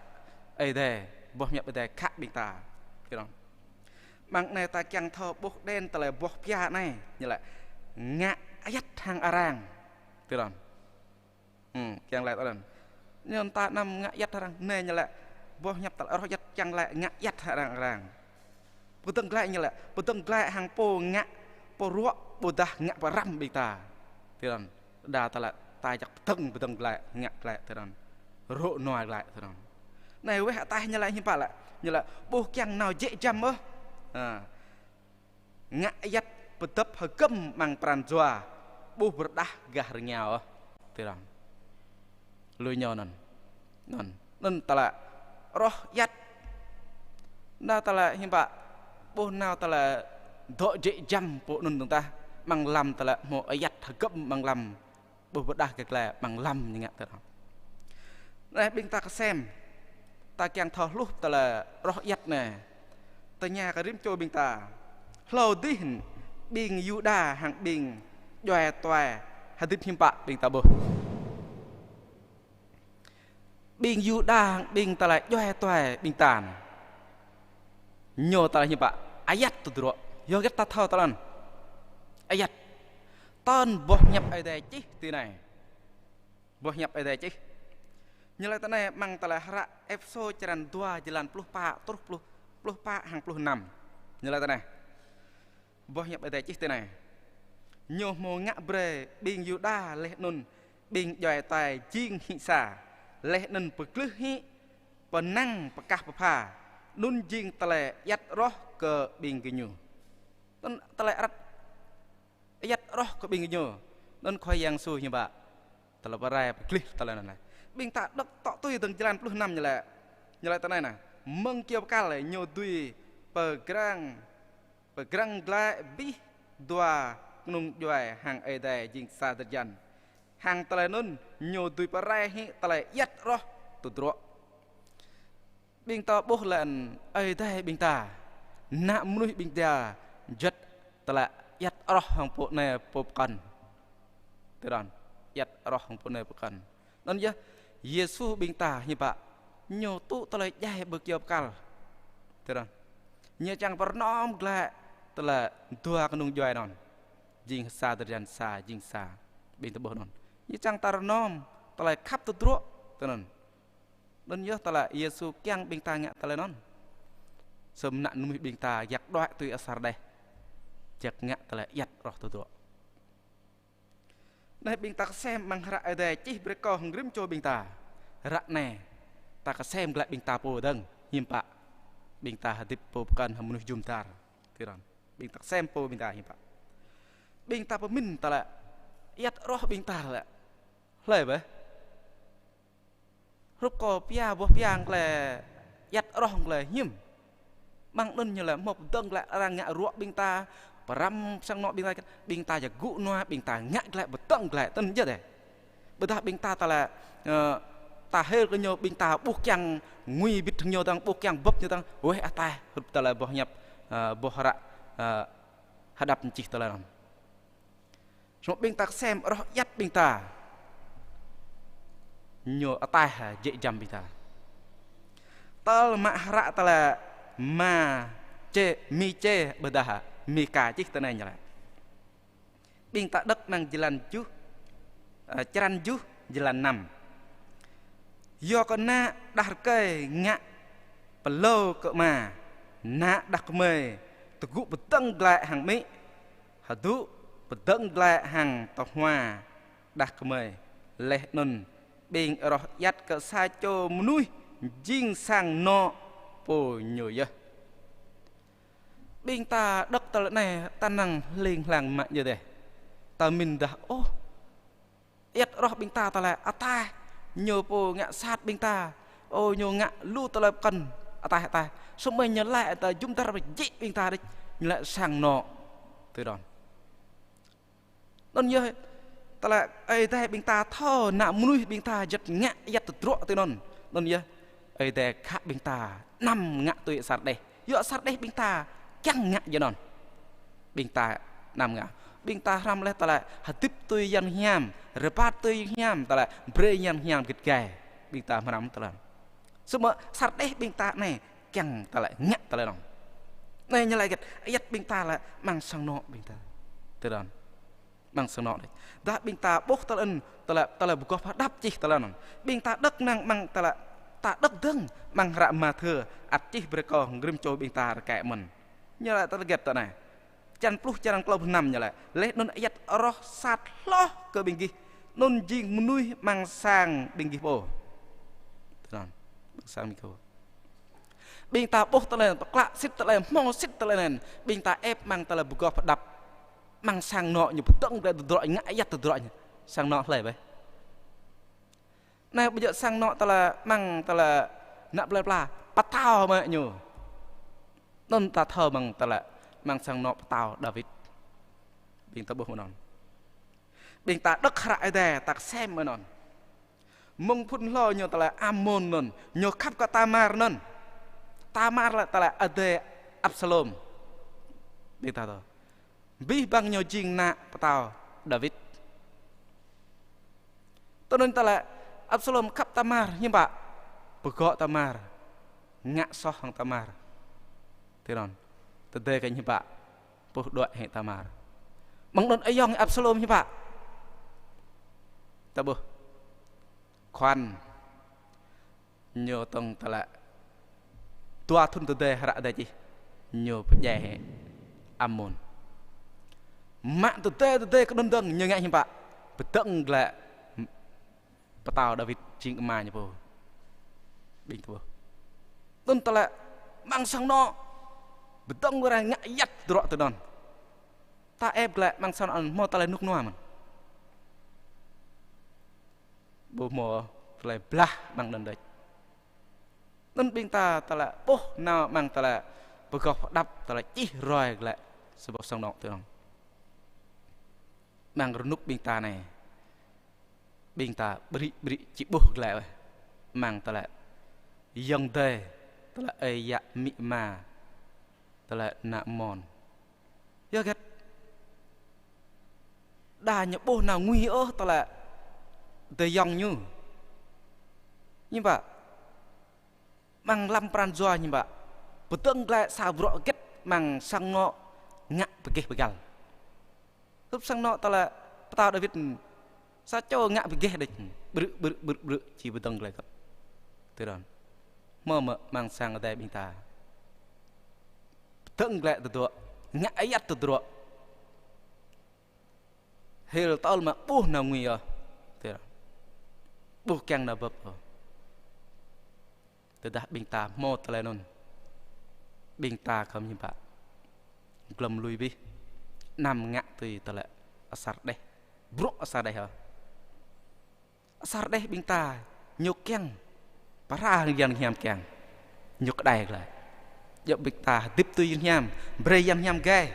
Ơi Adai, boh hiăp Ơi Adai khă ƀing ta. Tui anŭn. Amăng anai ta kiăng thâo ƀuh đen tơlơi boh pia anai, ñu laĭ ngă ayăt hăng arăng. Tui anŭn. Hmm, kiăng laĭ tui anŭn. Anŭn ta anăm ngă ayăt hăng arăng. Anai ñu laĭ boh hiăp tơlơi roh ayăt kiăng laĭ ngă ayăt hăng arăng, arăng. Pơkơdơ̆ng glaĭ ñu laĭ, pơkơdơ̆ng glaĭ hăng pô ngă pơruă ƀôdah ngă pơrăm ƀing ta. Tui anŭn. Đa tơlơi ta jak pơkơdơ̆ng, pơkơdơ̆ng glaĭ, ngă glaĭ tui anŭn. Rŏ nua glaĭ tui anŭn. Anai weh ataih ñu laĭ hiư̆m pă laĭ? Ñu laĭ ƀu kiăng nao jĕ jăm ôh. Ha. Ngă ayăt pơdŏp hơgŏm amăng pran jua, ƀu pơrơđah gah rơngiao ôh. Tui anŭn. Lui ñu anŭn. Anŭn. Anŭn tơlơi roh ayăt. Anŭn tơlơi hiư̆m pă? Ƀu nao tơlơi dŏ jĕ jăm pô anŭn dơ̆ng tah. Amăng lăm tơlơi hmâo ayăt hơgŏm amăng lăm. Ƀu pơrơđah gah glaĭ amăng lăm ñu ngă tui anŭn. Anai ƀing ta kơsem. Ta kiăng thâo hluh tơlơi roh ayăt anai. Tơña kơ rĭm čô ƀing ta. Hlâo dih ƀing Yuđa hăng ƀing djuai tuai hơdip hiư̆m pă ƀing ta ƀuh. Ƀing Yuđa hăng ƀing tơlơi djuai tuai ƀing ta anai. Ñu tơlơi hiư̆m pă? Ayăt tơdruă. Yua hơget ta thâo tơlơi anŭn? Ayăt. Tơl boh hiăp Ơi Adai čih tui anai. Boh hiăp Ơi Adai čih. Ñu laĭ tui anai amăng tơlơi hră Êphêsô črăn dua jơlan pluh pă truh pluh, pluh pă hăng pluh năm. Ñu laĭ tui anai. Boh hiăp Ơi Adai čih tui anai. Ñu hmâo ngă brơi ƀing Yuđa laih anŭn ƀing djuai tuai jing hĭ sa, laih anŭn pơglưh hĭ pơnăng pơkah pơpha, anŭn jing tơlơi ayăt roh kơ ƀing gơñu. Anŭn tơlơi răt ayăt roh kơ ƀing gơñu. Anŭn Khua Yang Yêsu hiư̆m pă? Tơlơi pơrai pơglưh tơlơi anŭn. Ƀing ta đŏk tŏ tui dơ̆ng jơlan pluh năm ñu laĭ. Ñu laĭ tui anai anai. Mơ̆ng kơyâo bơkal ñu dưi pơgrăng pơgrăng glaĭ abih dua kơnung djuai hăng Ơi Adai jing sa drơi jăn. Hăng tơlơi anŭn ñu dưi pơrai hĭ tơlơi ayăt roh tơdruă. Ƀing ta ƀuh lĕ Ơi Adai ƀing ta, ană mơnuih ƀing ta juăt tơlơi ayăt roh hăng pô anai pô pơkŏn. Tui anŭn, ayăt roh hăng pô anai pô pơkŏn. Anŭn yơh, Yêsu ƀing ta hiư̆m pă? Ñu tŭ tơlơi djai ƀơi kơyâo bơkal. Tui anŭn. Ñu čang pơrơnom glaĭ tơlơi dua kơnung djuai anŭn. Jing sa drơi jăn sa, jing sa. Ƀing ta ƀuh anŭn. Ñu čang ta rơnom tơlơi khăp tơdruă. Tui anŭn. Anŭn yơh tơlơi Yêsu kiăng ƀing ta ngă tơlơi anŭn. Samơ̆ ană mơnuih ƀing ta jak đuaĭ tui asar đeh. Jak ngă tơlơi ayăt roh tơdruă. Anai ƀing ta kơsem amăng hră Ơi Adai čih brơi kơ hăng rĭm čô ƀing ta. Ră anai ta kơsem glaĭ ƀing ta pô dơ̆ng, hiư̆m pă? Ƀing ta hơdip pô pơkŏn hăng mơnuih jum dar. Tui anŭn. Ƀing ta kơsem pô ƀing ta hiư̆m pă? Ƀing ta pơmĭn tơlơi ayăt roh ƀing ta lĕ. Hlơi bĕ? Hrup kơ pia boh pia hăng tơlơi ayăt roh hăng tơlơi hiư̆m. Amăng anŭn ñu lĕ hmâo pơdơ̆ng glaĭ arăng ngă ruă ƀing ta, pơrăm sang anŏ ƀing ta, ƀing ta jak gŭ nua, ƀing ta ngă glaĭ pơdơ̆ng glaĭ tơl jơ̆ dêh. Ƀôdah ƀing ta tơlơi, ơ, ta hil kơ ñu ƀing ta ƀu kiăng ngui bit hăng ñu dơ̆ng, ƀu kiăng bưp ñu dơ̆ng, weh ataih hrup tơlơi boh hiăp, ơ, boh hră, ơ, hơđăp čih tơlơi anŭn. Samơ̆ ƀing ta kơsem roh ayăt ƀing ta. Ñu ataih jĕ jăm ƀing ta. Tơl mă hră tơlơi Ma-, Čê-, Mičê ƀôdah Mika čih tui anai ñu laĭ. Ƀing ta đŏk amăng jơlan juh, ơ, črăn juh, jơlan năm. Yua kơ ană đah rơkơi ngă pơlâo kơ ama, ană đah kơmơi tơgŭ pơdơ̆ng glaĭ hăng amĭ, hơdŭ pơdơ̆ng glaĭ hăng tơhua đah kơmơi. Laih anŭn ƀing rŏh ayăt kơ sa čô mơnuih jing sang anŏ pô ñu yơh. Ƀing ta đŏk tơlơi anai ta năng hling hlang mă ñu dêh. Ta mĭn dah, ôh, ayăt rŏh ƀing ta tơlơi ataih, ñu pô ngă sat ƀing ta. Ơ, ñu ngă lu tơlơi pơkŏn ataih ataih. Samơ̆ ñu laĭ ta jum dar pơjĕ ƀing ta đôč, ñu laĭ sang anŏ. Tui anŭn. Anŭn yơh, tơlơi Ơi Adai ƀing ta thâo, ană mơnuih ƀing ta juăt ngă ayăt tơdruă tui anŭn. Anŭn yơh, Ơi Adai khă ƀing ta anăm ngă tui asar đeh. Yua asar đeh ƀing ta kiăng ngă jơnŏn. Ƀing ta anăm ngă. Ƀing ta hrăm laih tơlơi hơdip tui Yang Hiam, rơbat tui Yang Hiam, tơlơi brơi Yang Hiam git gai. Ƀing ta hrăm tơlơi. Samơ̆ asar đeh ƀing ta anai kiăng tơlơi ngă tơlơi anŭn. Anai ñu laĭ hơget, ayăt ƀing ta laĭ amăng sang anŏ ƀing ta. Tui anŭn. Amăng sang anŏ đôč. Dah ƀing ta ƀuh tơlơi anŭn, tơlơi, tơlơi pơgop hơđăp čih tơlơi anŭn. Ƀing ta đŏk năng amăng tơlơi, ta đŏk dơ̆ng amăng hră Mathiơ ăt čih brơi kơ rĭm čô ƀing ta rơkơi mơ̆n. Ñu laĭ tơlơi hơget tui anai. Črăn pluh, črăn klâo pluh năm ñu laĭ. Laih anŭn ayăt rŏh sat hloh kơ ƀing gih, anŭn jing mơnuih amăng sang ƀing gih pô. Tui anŭn, amăng sang ƀing gih pô. Ƀing ta ƀuh tơlơi anŭn, pơklă sĭt tơlơi, hmâo sĭt tơlơi anŭn. Ƀing ta ĕp amăng tơlơi pơgop hơđăp. Amăng sang anŏ ñu pơdơ̆ng glaĭ tơdruă, ngă ayăt tơdruă ñu. Sang anŏ hlơi bĕ. Anai ƀu djơ̆ sang anŏ tơlơi amăng tơlơi ană plơi pla, pơtao mơ̆ ñu. Anŭn ta thâo amăng tơlơi, amăng sang anŏ pơtao Dawid. Ƀing ta ƀuh mơ̆n anŭn. Ƀing ta đŏk hră Ơi Adai ta kơsem mơ̆n anŭn. Mơ̆ng phŭn hlâo ñu tơlơi Amnon anŭn, ñu khăp kơ Tamar anŭn. Tamar laĭ tơlơi adơi Absalom. Ƀing ta thâo. Abih bang ñu jing ană pơtao Dawid. Tui anŭn tơlơi Absalom khăp Tamar hiư̆m pă? Pơgŏ Tamar. Ngă soh hăng Tamar. Tui anŭn. Tơdơi kơ hiư̆m pă? Puh đuaĭ hĭ Tamar. Mơ̆ng anŭn ayŏng Absalom hiư̆m pă? Ta ƀuh. Khoan. Ñu tŏng tơlơi. Dua thŭn tơdơi hră Ơi Adai čih. Ñu pơdjai hĭ Amnon. Mă tơdơi tơdơi kơnŭn dơ̆ng ñu ngă hiư̆m pă? Pơdơ̆ng glaĭ pơtao Dawid jing ama ñu pô. Ƀing ta ƀuh. Anŭn tơlơi amăng sang anŏ. Pơdơ̆ng glaĭ ngă ayăt tơdruă tui anŭn. Ta ĕp glaĭ amăng sang anŏ hmâo tơlơi rơnŭk rơnua mơ̆n. Ƀu hmâo tơlơi blah amăng anŭn đôč. Anŭn ƀing ta tơlơi ƀuh nao amăng tơlơi pơgop hơđăp tơlơi čih ruai glaĭ sa boh sang anŏ tui anŭn. Amăng rơnŭk ƀing ta anai. Ƀing ta ƀrĭ ƀrĭ či ƀuh glaĭ wơ̆t. Amăng tơlơi ayŏng adơi, tơlơi ơi yă amĭ ama, tơlơi ană mon. Yua hơget? Đa ñu ƀuh nao ngui ôh tơlơi adơi ayŏng ñu. Hiư̆m pă? Amăng lăm pran jua hiư̆m pă? Pơdơ̆ng glaĭ sa bruă hơget amăng sang anŏ ngă pơgêh pơgăl. Hrup sang anŏ tơlơi pơtao Dawid sa čô ngă pơgêh đôč. Brư̆, brư̆, brư̆, brư̆, či pơdơ̆ng glaĭ kơ. Tui anŭn. Hmâo mơ̆ amăng sang adai ƀing ta? Pơdơ̆ng glaĭ tơdruă, ngă ayăt tơdruă. Hil tơl mă ƀuh nao ngui ôh. Tui anŭn. Ƀuh kiăng nao bưp ôh. Tơdah ƀing ta hmâo tơlơi anŭn. Ƀing ta khŏm hiư̆m pă? Glŏm lui abih. Anăm ngă tui tơlơi asar đeh. Bruă asar đeh ôh. Asar đeh ƀing ta ñu kiăng. Pơră hăng Yang Hiam kiăng. Ñu kơđai glaĭ. Djơ̆ ƀing ta hơdip tui Yang Hiam. Brơi Yang Hiam gai.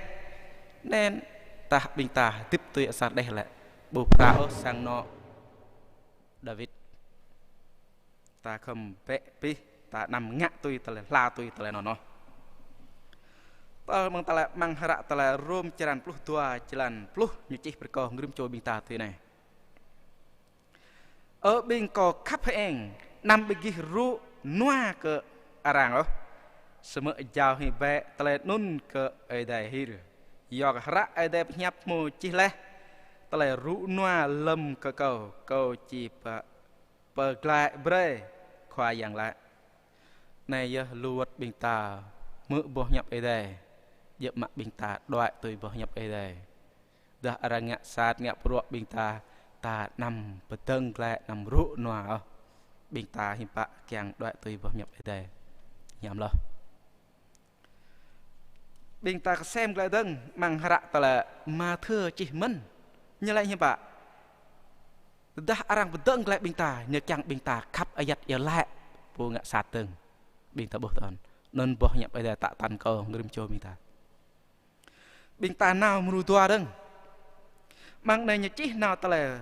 Anŭn tah ƀing ta hơdip tui asar đeh lĕ. Ƀu pơră ôh sang anŏ Dawid. Ta khŏm bĕ abih, ta anăm ngă tui tơlơi, hla tui tơlơi anŭn ôh. Tơl mơ̆ng tơlơi amăng hră tơlơi Rôm črăn pluh dua, jơlan pluh ñu čih brơi kơ rĭm čô ƀing ta tui anai. Ơ ƀing kâo khăp hơeng, anăm ƀing gih rŭ rơnua kơ arăng ôh. Samơ̆ jao hĭ bĕ tơlơi anŭn kơ Ơi Adai hil. Yua kơ hră Ơi Adai pơhiăp hmâo čih laih: Tơlơi rŭ rơnua lơ̆m kơ Kâo, Kâo či pơ-, pơglaĭ brơi, Khua Yang laĭ. Anai yơh lu wơ̆t ƀing ta hmư̆ boh hiăp Ơi Adai, djơ̆ mă ƀing ta đuaĭ tui boh hiăp Ơi Adai. Dah arăng ngă sat ngă bruă ƀing ta, ta anăm pơdơ̆ng glaĭ anăm rŭ rơnua ôh. Ƀing ta hiư̆m pă kiăng đuaĭ tui boh hiăp Ơi Adai. Hiam hloh. Ƀing ta kơsem glaĭ dơ̆ng amăng hră tơlơi Mathiơ čih mơ̆n. Ñu laĭ hiư̆m pă? Tơdah arăng pơdơ̆ng glaĭ ƀing ta, ñu kiăng ƀing ta khăp ayăt iâu laĭ pô ngă sat dơ̆ng. Ƀing ta ƀuh tơl anŭn. Anŭn boh hiăp Ơi Adai tă tăn kơ rĭm čô ƀing ta. Ƀing ta nao mrô dua dơ̆ng. Amăng anai ñu čih nao tơlơi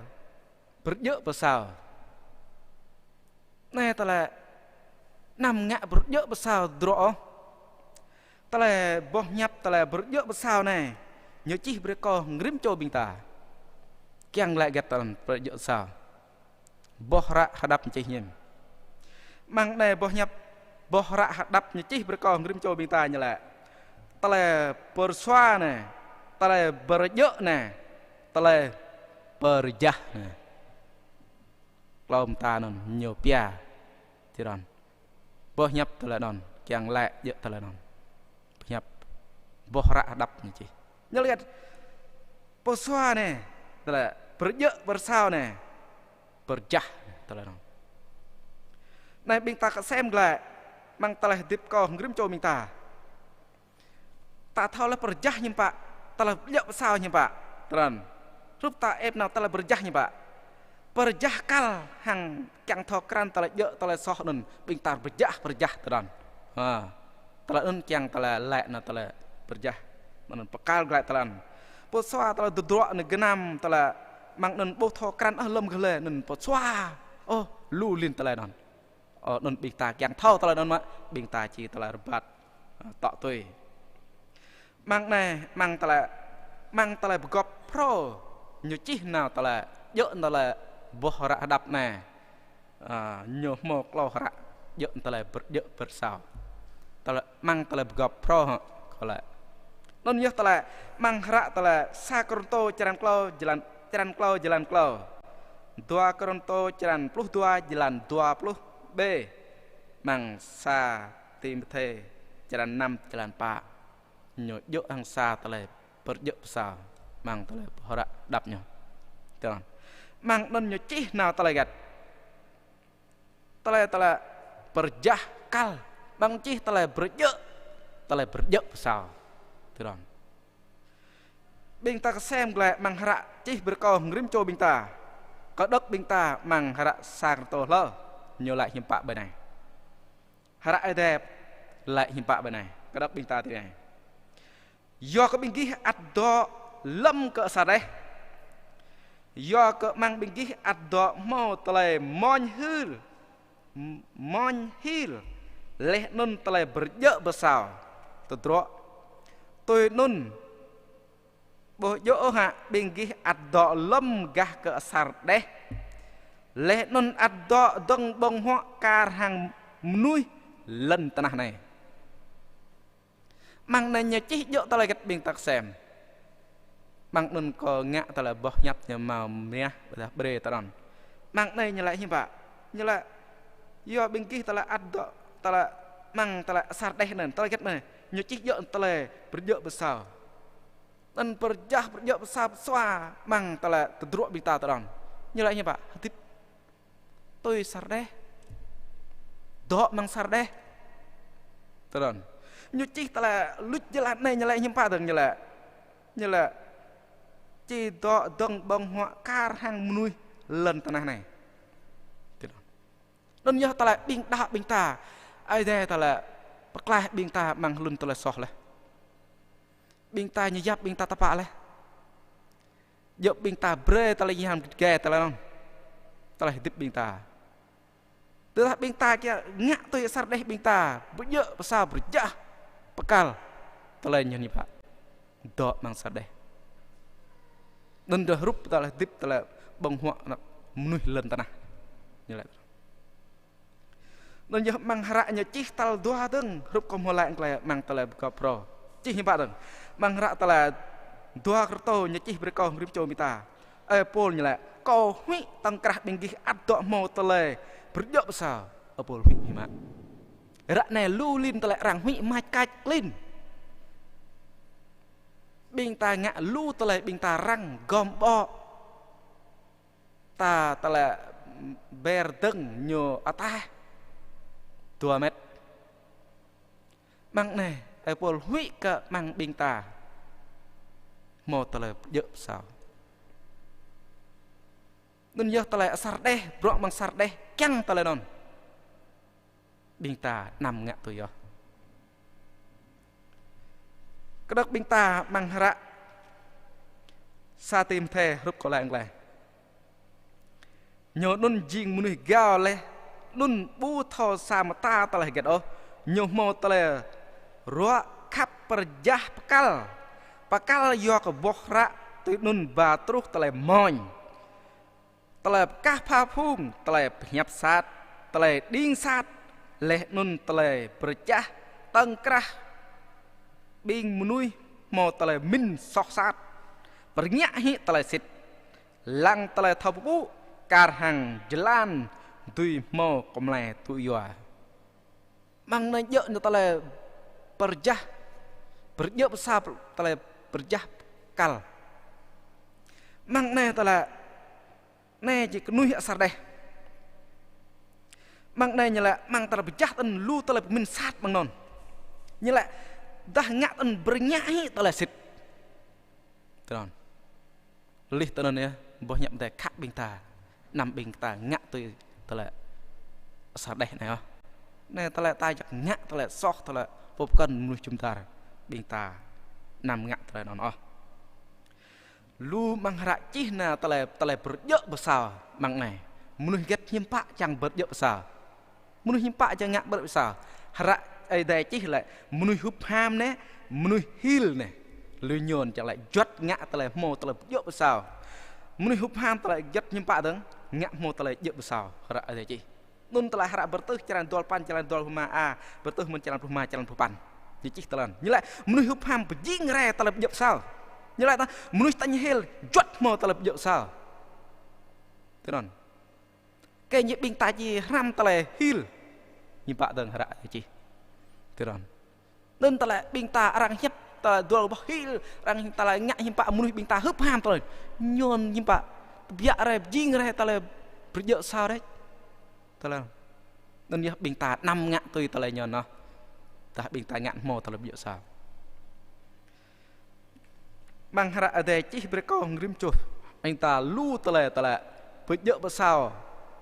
pơrơjơ̆ pơsao. Anai tơlơi anăm ngă pơrơjơ̆ pơsao tơdruă ôh. Tơlơi boh hiăp tơlơi pơrơjơ̆ pơsao anai, ñu čih brơi kơ rĭm čô ƀing ta. Kiăng laĭ hơget tơlơi pơrơjơ̆ pơsao. Boh hră hơđăp ñu čih hiư̆m. Amăng anai boh hiăp, boh hră hơđăp ñu čih brơi kơ rĭm čô ƀing ta ñu laĭ: Tơlơi pơrơsua anai, tơlơi pơrơjơ̆ anai, tơlơi pơrơjah anai. Klâo mơta anŭn ñu pia. Tui anŭn. Boh hiăp tơlơi anŭn, kiăng laĭ djơ̆ tơlơi anŭn. Boh hiăp, boh hră hơđăp ñu čih. Ñu laĭ hơget? Pơsua anai, tơlơi pơrơjơ̆ pơsao anai, pơrơjah tơlơi anŭn. Anai ƀing ta kơsem glaĭ, amăng tơlơi hơdip kơ rĭm čô ƀing ta. Ta thâo laih pơrơjah hiư̆m pă, tơlơi pơjơ̆ pơsao hiư̆m pă. Tơdron. Hrup ta ĕp nao tơlơi pơrơjah hiư̆m pă. Pơrơjah kăl hăng kiăng thâo krăn tơlơi djơ̆ tơlơi soh anŭn, ƀing ta pơrơjah, pơrơjah tơdron. Ha. Tơlơi anŭn kiăng tơlơi laĭ nao tơlơi pơrơjah. Anŭn pơkăl glaĭ tơlơi anŭn. Pơsua tơlơi tơdruă anai gơnam tơlơi amăng anŭn ƀu thâo krăn ôh lơ̆m kơ lĕ anŭn pơsua. Ôh, lu lin tơlơi anŭn. Ơ, anŭn ƀing ta kiăng thâo tơlơi anŭn mơ̆, ƀing ta či tơlơi rơbat, ơ, tŏ tui. Amăng anai, amăng tơlơi, amăng tơlơi pơgop phrâo, ñu čih nao tơlơi, djơ̆ tơlơi boh hră hơđăp anai. Ơ, ñu hmâo klâo hră, djơ̆ tơlơi pơr-, djơ̆ pơsao. Tơlơi, amăng tơlơi pơgop phrâo hŏ, kơ lĕ. Anŭn yơh tơlơi, amăng hră tơlơi, sa Kôrintô črăn klâo, jơlan, črăn klâo, jơlan klâo. Dua Kôrintô črăn pluh dua, jơlan dua pluh B. Amăng sa Timôthê črăn năm, jơlan pă. Ñu djơ̆ hăng sa tơlơi pơrơjơ̆ pơsao. Amăng tơlơi boh hră hơđăp ñu. Tơdron. Amăng anŭn ñu čih nao tơlơi hơget? Tơlơi, tơlơi pơrơjah kăl. Amăng čih tơlơi pơrơjơ̆. Tơlơi pơrơjơ̆ pơsao. Tơdron. Ƀing ta kơsem glaĭ amăng hră čih brơi kơ rĭm čô ƀing ta. Kơđŏk ƀing ta amăng hră sa Kôrintô hlâo. Ñu laĭ hiư̆m pă ƀơi anai. Hră Ơi Adai laĭ hiư̆m pă ƀơi anai. Kơđŏk ƀing ta tui anai. Yua kơ ƀing gih ăt dŏ lơ̆m kơ asar đeh. Yua kơ amăng ƀing gih ăt dŏ hmâo tơlơi mơñhil, mơñhil. Laih anŭn tơlơi pơrơjơ̆ pơsao. Tơdruă. Tui anŭn ƀu djơ̆ ôh hă ƀing gih ăt dŏ lơ̆m gah kơ asar đeh. Laih anŭn ăt dŏ dơ̆ng ƀơ̆ng huă kar hăng mơnuih lŏn tơnah anai. Amăng anai ñu čih djơ̆ tơlơi hơget ƀing ta kơsem. Amăng anŭn kâo ngă tơlơi boh hiăp ñu hmâo mơñah ƀôdah brơi tơdron. Amăng anai ñu laĭ hiư̆m pă. Ñu laĭ, yua ƀing gih tơlơi ăt dŏ, tơlơi amăng tơlơi asar đeh anŭn, tơlơi hơget anŭn. Ñu čih djơ̆ tơlơi pơrơjơ̆ pơsao. Anŭn pơrơjah pơrơjơ̆ pơsao pơsua amăng tơlơi tơdruă ƀing ta tơdron. Ñu laĭ hiư̆m pă, hơdip tui asar đeh. Dŏ amăng asar đeh. Tơdron. Ñu čih tơlơi luč jơlan anai ñu laĭ hiư̆m pă dơ̆ng ñu laĭ. Ñu laĭ či dŏ dơ̆ng ƀơ̆ng huă kar hăng mơnuih lŏn tơnah anai. Tơdron. Anŭn yơh tơlơi ƀing đaŏ ƀing ta. Ơi Adai tơlơi pơklaih ƀing ta amăng hlŭn tơlơi soh laih. Ƀing ta ñu yap ƀing ta tơpă laih. Djơ̆ ƀing ta brơi tơlơi ñu hăng gĕt tơlơi anŭn. Tơlơi hơdip ƀing ta. Tơdah ƀing ta kiăng ngă tui asar đeh ƀing ta. Pơjơ̆ pơsao pơrơjah pơkăl. Tơlơi ñu hiư̆m pă. Dŏ amăng asar đeh. Anŭn dơ̆ hrup tơlơi hơdip tơlơi ƀơ̆ng huă ană mơnuih lŏn tơnah. Ñu laĭ. Anŭn yơh amăng hră ñu čih tal dua dơ̆ng, hrup kâo hmâo laĭ tơlơi amăng tơlơi pơgop phrâo. Čih hiư̆m pă dơ̆ng. Amăng hră tơlơi dua Kôrintô ñu čih brơi kâo rĭm čô ƀing ta. Ơi Pôl ñu laĭ, kâo huĭ tŏng krah ƀing gih ăt dŏ hmâo tơlơi pơrơjơ̆ pơsao. Ơi Pôl huĭ hiư̆m mă. Ră anai lu lin tơlơi arăng huĭ mač kač klin. Ƀing ta ngă lu tơlơi ƀing ta răng gom ƀô̆. Ta tơlơi ber dơ̆ng ñu ataih dua met. Amăng anai, ơi Pôl huĭ kơ amăng ƀing ta hmâo tơlơi pơjơ̆ pơsao. Anŭn yơh tơlơi asar đeh, bruă amăng asar đeh, kiăng tơlơi anŭn. Ƀing ta anăm ngă tui yơh. Kơdơ̆k ƀing ta amăng hră sa Timôthê hrup kâo laĭ glaĭ. Ñu anŭn jing mơnuih gao laih, anŭn ƀu thâo sa mơta tơlơi hơget ôh. Ñu hmâo tơlơi ruă khăp pơrơjah pơkăl. Pơkăl yua kơ boh hră tui anŭn ba truh tơlơi mơñam. Tơlơi pơkah pha phung, tơlơi pơhiăp sat, tơlơi đing sat, laih anŭn tơlơi pơrơjah tŏng krah ƀing mơnuih hmâo tơlơi mĭn soh sat, pơrơngiă hĭ tơlơi sĭt, lăng tơlơi thâo pơpŭ, kar hăng jơlan dưi hmâo kơmlai tŭ yua. Amăng anai djơ̆ ñu tơlơi pơrơjah, pơrơjơ̆ pơsao, tơlơi pơrơjah kăl. Amăng anai tơlơi anai či kơnuih asar đeh. Amăng anai ñu laĭ amăng tơlơi pơjah tơ̆n lu tơlơi pơmĭn sat amăng anŭn. Ñu laĭ dah ngă tơ̆n pơrơngiă hĭ tơlơi sĭt. Tơnăn. Lih tơnăn yơh, boh hiăp Adai khă ƀing ta. Anăm ƀing ta ngă tui tơlơi asar đeh anai ôh. Anai tơlơi ta jak ngă tơlơi soh tơlơi pơkŏn mơnuih jum dar. Ƀing ta anăm ngă tơlơi anŭn ôh. Lu amăng hră čih nao tơlơi, tơlơi pơrơjơ̆ pơsao amăng anai. Mơnuih hơget hiư̆m pă čang pơrơjơ̆ pơsao. Mơnuih hiư̆m pă čang ngă pơrơjơ̆ pơsao. Hră Ơi Adai čih laĭ, mơnuih hŭp ham anai, mơnuih hil anai. Lu ñu čang laĭ juăt ngă tơlơi hmâo tơlơi pơjơ̆ pơsao. Mơnuih hŭp ham tơlơi juăt hiư̆m pă dơ̆ng, ngă hmâo tơlơi jơ̆ pơsao. Hră Ơi Adai čih. Anŭn tơlơi hră Bơrơtuh črăn dua pluh păn, črăn dua pluh rơma a, Bơrơtuh mơ̆n črăn pluh rơma, črăn pluh păn. Ñu čih tơlơi anŭn. Ñu laĭ mơnuih hŭp ham pơjing rai tơlơi pơjơ̆ pơsao. Ñu laĭ ta mơnuih tañ hil juăt hmâo tơlơi pơjơ̆ pơsao. Tơnăn. Kơ ñu ƀing ta či hrăm tơlơi hil. Hiư̆m pă dơ̆ng hră čih. Tơnăn. Anŭn tơlơi ƀing ta arăng hiăp tơlơi dua boh hil, arăng tơlơi ngă hiư̆m pă mơnuih ƀing ta hŭp ham tơlơi. Ñu hiư̆m pă tơbiă rai, pơjing rai tơlơi pơjơ̆ pơsao rai. Tơlơi. Anŭn yơh ƀing ta anăm ngă tui tơlơi ñu anŭn. Tơdah ƀing ta ngă hmâo tơlơi pơjơ̆ pơsao. Amăng hră Adai čih brơi kơ rĭm čô ƀing ta lu tơlơi, tơlơi pơjơ̆ pơsao,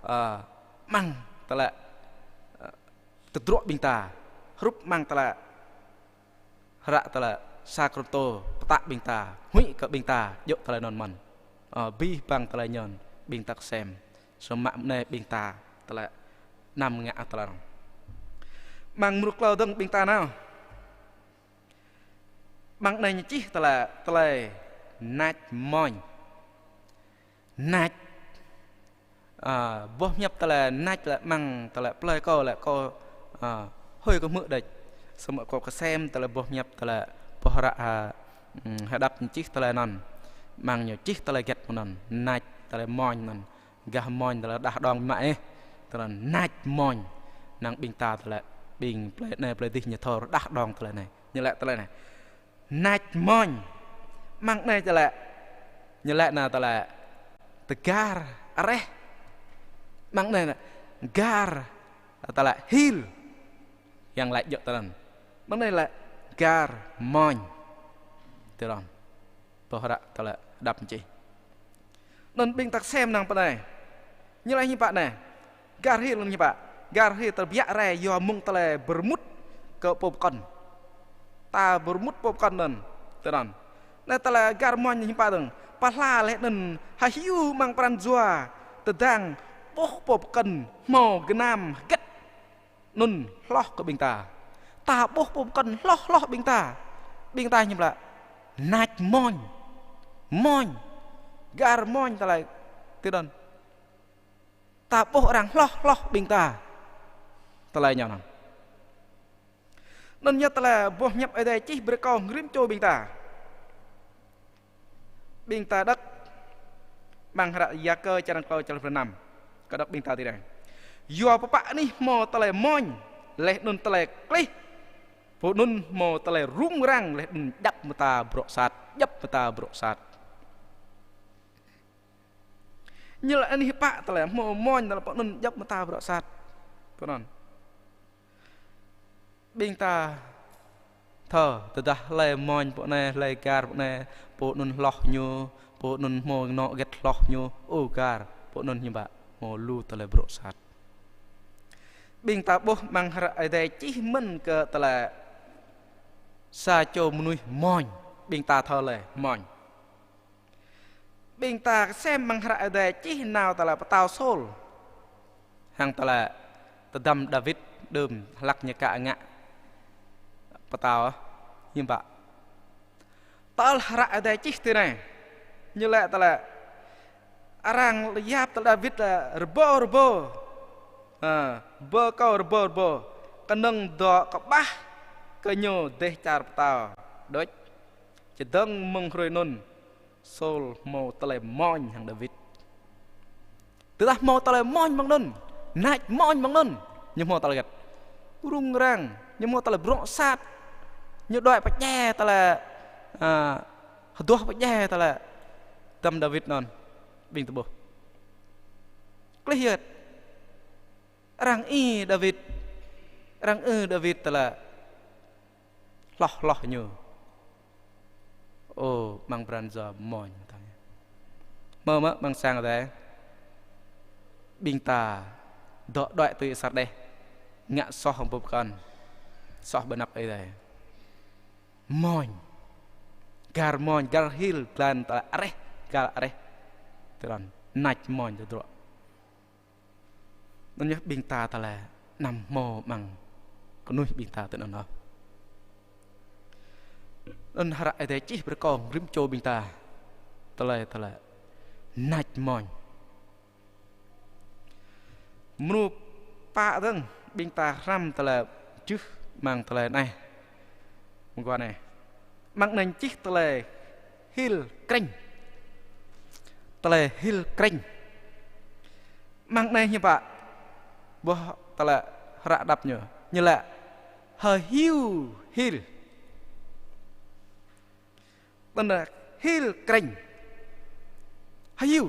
ơ, amăng tơlơi, ơ, tơdruă ƀing ta. Hrup amăng tơlơi hră tơlơi sa Kôrintô pơtă ƀing ta, huĭ kơ ƀing ta djơ̆ tơlơi anŭn mơ̆n. Ơ, abih bang tơlơi ñu ƀing ta kơsem. Samơ̆ mơ̆ng anai ƀing ta tơlơi anăm ngă tơlơi anŭn. Amăng mrô klâo dơ̆ng ƀing ta nao. Amăng anai ñu čih tơlơi, tơlơi nač mơñam. Nač. Ơ, boh hiăp tơlơi nač lĕ amăng tơlơi plơi kâo lĕ kâo, ơ, hơi kâo hmư̆ đôč. Samơ̆ kâo kơsem tơlơi boh hiăp tơlơi boh hră, ơ, ưm, Hơđăp ñu čih tơlơi anŭn. Amăng ñu čih tơlơi hơget mơ̆ng anŭn. Nač tơlơi mơñam anŭn. Gah mơñam tơlơi rơđah đong mă ih. Tơlơi nač mơñam. Năng ƀing ta tơlơi ƀing plơi anai plơi adih ñu thâo rơđah đong tơlơi anai. Ñu laĭ tơlơi anai. Nač mơñam. Amăng anai tơlơi. Ñu laĭ nao tơlơi tơgar areh. Amăng anai nao gar tơlơi hil. Yang laĭ djơ̆ tơlơi anŭn. Amăng anai laĭ gar mơñam. Tơlơi anŭn. Boh hră tơlơi Hơđăp čih. Anŭn ƀing ta kơsem năng pơ anai. Ñu laĭ hiư̆m pă anai. Gar hil anŭn hiư̆m pă. Gar hil tơbiă rai yua mơ̆ng tơlơi pơrơmŭt kơ pô pơkŏn. Ta pơrơmŭt pô pơkŏn anŭn. Tơnăn. Anai tơlơi gar mơñam hiư̆m pă dơ̆ng. Pơhla laih anŭn hơhiu amăng pran jua. Tơdang ƀuh pô pơkŏn hmâo gơnam hơget. Anŭn hloh kơ ƀing ta. Ta ƀuh pô pơkŏn hloh hloh ƀing ta. Ƀing ta hiư̆m laĭ. Nač mơñam. Mơñam. Gar mơñam tơlơi. Tui anŭn. Ta ƀuh arăng hloh hloh ƀing ta. Tơlơi ñu anŭn. Anŭn yơh tơlơi boh hiăp Ơi Adai čih brơi kơ rĭm čô ƀing ta. Ƀing ta đŏk amăng hră Yakơ črăn klâo črăn pluh năm. Kâo đŏk ƀing ta tui anai. Yua pơpă anih hmâo tơlơi mơñum, laih anŭn tơlơi klih. Pô anŭn hmâo tơlơi rŭng răng, laih anŭn djŏp mơta bruă sat, djŏp mơta bruă sat. Ñu laĭ anih pă tơlơi hmâo mơñum, tơlơi pô anŭn djŏp mơta bruă sat. Pô anŭn. Ƀing ta thâo, tơdah hlơi mơñum pô anai, hlơi gar pô anai, pô anŭn hloh ñu, pô anŭn hmâo anŏ hơget hloh ñu, ơ gar, pô anŭn hiư̆m pă, hmâo lu tơlơi bruă sat. Ƀing ta ƀuh amăng hră Ơi Adai čih mơ̆n kơ tơlơi sa čô mơnuih mơñum, ƀing ta thâo lĕ mơñum. Ƀing ta kơsem amăng hră Ơi Adai čih nao tơlơi pơtao Sôl. Hăng tơlơi tơdăm Dawid đưm hlăk ñu ka ngă pơtao hiư̆m pă. Tơl hră Ơi Adai čih tui anai. Ñu laĭ tơlơi arăng yap tơlơi Dawid laĭ rơbâo rơbâo. Ha, bơ kâo rơbâo rơbâo. Kơnơ̆ng dŏ kơƀah kơ ñu dêh čar pơtao. Đôč. Čơdơ̆ng mơ̆ng hrơi anŭn. Sôl hmâo tơlơi mơñum hăng Dawid. Tơdah hmâo tơlơi mơñum mơ̆ng anŭn, nač mơñum mơ̆ng anŭn, ñu hmâo tơlơi hơget? Rŭng răng, ñu hmâo tơlơi bruă sat, ñu đuaĭ pơdjai tơlơi, a, hơduah pơdjai tơlơi tơdăm Dawid anŭn, ƀing ta ƀuh. Klih hơget? Arăng ih Dawid, arăng ih Dawid tơlơi hloh hloh ñu. Ơ, amăng pran jua mơñum tơlơi. Mơ̆ mơ̆ amăng sang adai. Ƀing ta dŏ đuaĭ tui asar đeh. Ngă soh hăng pơkŏn. Soh ƀơi anăp Ơi Adai. Mơñum. Gar mơñum, gar hil, glan tơlơi areh, gar areh. Tơlơi nač mơñum tơdruă. Anŭn yơh ƀing ta tơlơi anăm hmâo amăng kơnuih ƀing ta tui anŭn ôh. Anŭn hră Ơi Adai čih brơi kơ rĭm čô ƀing ta tơlơi, tơlơi nač mơñum. Mrô pă dơ̆ng ƀing ta hrăm tơlơi čih amăng tơlơi anai. Mơguah anai. Amăng anai čih tơlơi hil krĕnh. Tơlơi hil krĕnh. Amăng anai hiư̆m pă? Boh tơlơi hră đăp ñu. Ñu laĭ hơhiu hil. Anŭn hil krĕnh. Hơhiu.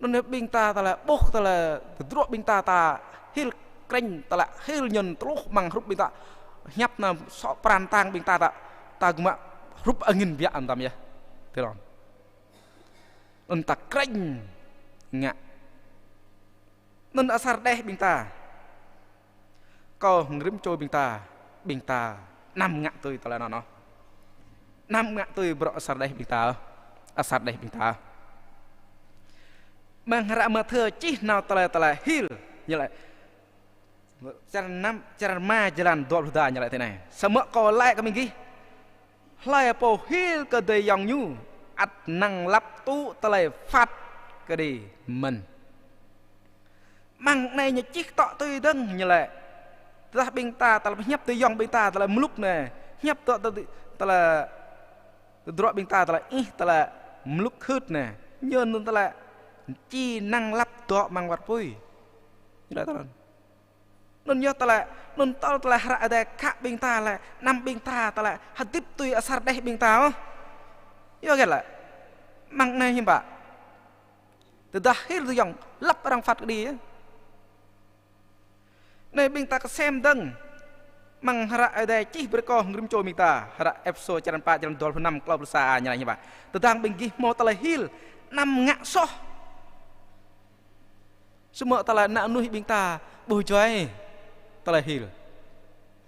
Anŭn ƀing ta tơlơi ƀuh tơlơi tơdruă ƀing ta ta hil krĕnh tơlơi hil ñu tơluh amăng hrup ƀing ta. Hiăp anŭn sŏ pran tang ƀing ta ta, ta gơmă hrup angin biă anŭn tơm yơh. Tui anŭn. Anŭn ta krĕnh ngă. Anŭn asar đeh ƀing ta. Kâo hăng rĭm čô ƀing ta, ƀing ta anăm ngă tui tơlơi anŭn ôh. Anăm ngă tui bruă asar đeh ƀing ta, asar đeh ƀing ta. Amăng hră Mathiơ čih nao tơlơi tơlơi hil, ñu laĭ. Črăn năm, črăn rơma jơlan dua pluh dua ñu laĭ tui anai. Samơ̆ kâo laĭ kơ ƀing gih. Hlơi pô hil kơ adơi ayŏng ñu, ăt năng lăp tŭ tơlơi phat kơđi mơ̆n. Amăng anai ñu čih tŏ tui dơ̆ng ñu laĭ. Tơdah ƀing ta, tơlơi pơhiăp adơi ayŏng ƀing ta, tơlơi mlŭk anai. Hiăp tŏ tui, tơlơi, tơdruă ƀing ta, tơlơi ih, tơlơi mlŭk hưt anai. Ñu anŭn tơlơi či năng lăp dŏ amăng war apui. Ñu laĭ tơlơi. Anŭn yơh tơlơi, anŭn tơl tơlơi hră Ơi Adai khă ƀing ta lĕ, anăm ƀing ta tơlơi hơdip tui asar đeh ƀing ta ôh. Yua hơget lĕ? Amăng anai hiư̆m pă? Tơdah hil adơi ayŏng, lăp arăng phat kơđi yơh. Anai ƀing ta kơsem dơ̆ng. Amăng hră Ơi Adai čih brơi kơ hăng rĭm čô ƀing ta. Hră Êphêsô črăn pă, črăn dua pluh năm, klâo pluh sa a ñu laĭ hiư̆m pă? Tơdang ƀing gih hmâo tơlơi hil, anăm ngă soh. Samơ̆ tơlơi ană mơnuih ƀing ta ƀu djơ̆ tơlơi hil.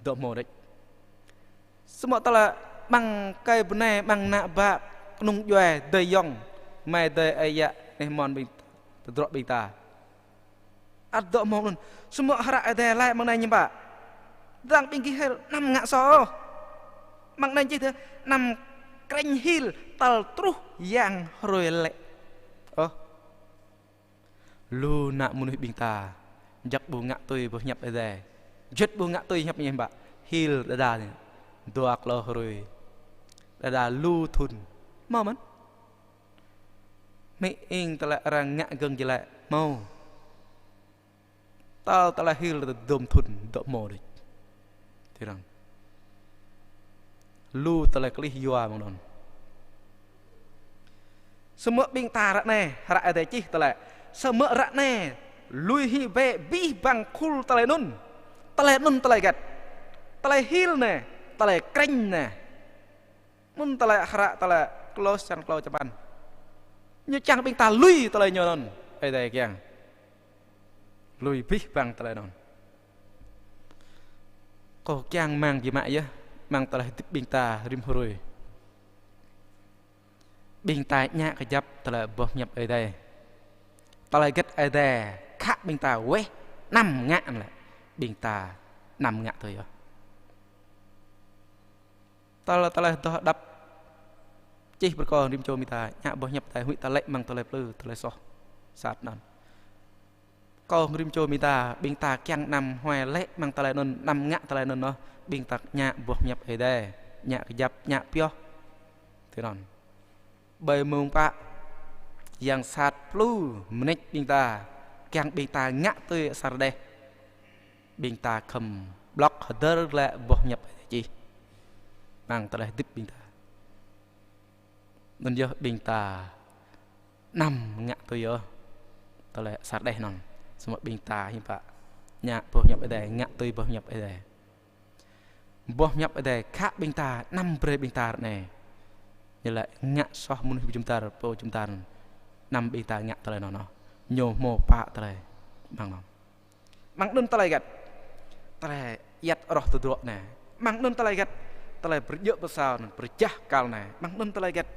Dŏ hmâo đôč. Samơ̆ tơlơi amăng kơi bơnai, amăng ană bă, kơnung djuai, adơi ayŏng, amai adơi ơi yă, aneh mơ̆n ƀing, tơdruă ƀing ta. Ăt dŏ hmâo anŭn. Samơ̆ hră Ơi Adai laĭ amăng anai hiư̆m pă? Tơdang ƀing gih hil, anăm ngă soh. Amăng anai čih tui, anăm krĕnh hil, tơl truh yang hrơi lê̆. Ơ. Lu ană mơnuih ƀing ta, Jăk ƀu ngă tui boh hiăp Ơi Adai. Juăt ƀu ngă tui hiăp ñu hiư̆m pă. Hil đơđa ñu. Dua klâo hrơi. Đơđa lu thŭn. Hmâo mơ̆n. Hmư̆ ing tơlơi arăng ngă gơ̆ng jơlĕ. Hmâo. Tơl tơlơi hil tơdôm thŭn dŏ hmâo đôč. Tui anŭn. Lu tơlơi klih yua mơ̆ng anŭn. Samơ̆ ƀing ta ră anai, hră Ơi Adai čih tơlơi. Samơ̆ ră anai, lui hĭ bĕ abih bang khul tơlơi anŭn. Tơlơi anŭn tơlơi hơget. Tơlơi hil anai, tơlơi krĕñ anai. Anŭn tơlơi hră tơlơi Kôlôs črăn klâo čơpăn. Ñu čang ƀing ta lui tơlơi ñu anŭn. Ơi Adai kiăng. Lui abih bang tơlơi anŭn. Kâo kiăng mơ̆ng biă mă yơh, mơ̆ng tơlơi hơdip ƀing ta rĭm hrơi. Ƀing ta ñă kơjăp tơlơi boh hiăp Ơi Adai. Tơlơi hơget Ơi Adai khă ƀing ta weh anăm ngă anŭn lĕ. Ƀing ta anăm ngă tui yơh. Tơlơi, tơlơi dŏ đăp čih brơi kơ rĭm čô ƀing ta, ñă boh hiăp Ơi Adai, huĭ ta lĕ mơ̆ng tơlơi plư, tơlơi soh, sat anŭn. Kơ rĭm čô ƀing ta, ƀing ta kiăng anăm huai lĕ mơ̆ng tơlơi anŭn, anăm ngă tơlơi anŭn ôh, ƀing ta ñă boh hiăp Ơi Adai, ñă kơjăp, ñă pioh. Tui anŭn. Ƀơi mông pă, yang sat plư mơneč ƀing ta, kiăng ƀing ta ngă tui asar đeh. Ƀing ta khŏm blŏk hơdơr glaĭ boh hiăp Ơi Adai čih. Mơ̆ng tơlơi hơdip ƀing ta. Anŭn yơh ƀing ta anăm ngă tui yơh. Tơlơi asar đeh anŭn. Samơ̆ ƀing ta hiư̆m pă. Ñă boh hiăp Ơi Adai, ngă tui boh hiăp Ơi Adai. Boh hiăp Ơi Adai khă ƀing ta, anăm brơi ƀing ta ră anai. Ñu laĭ ngă soh mơnuih ƀu jum dar, pô jum dar. Anăm ƀing ta ngă tơlơi anŭn ôh. Ñu hmâo pă tơlơi. Mơ̆ng anŭn. Mơ̆ng anŭn tơlơi hơget. Tơlơi ayăt roh tơdruă anai. Mơ̆ng anŭn tơlơi hơget. Tơlơi pơjơ̆ pơsao anŭn, pơjah kal anai. Mơ̆ng anŭn tơlơi hơget.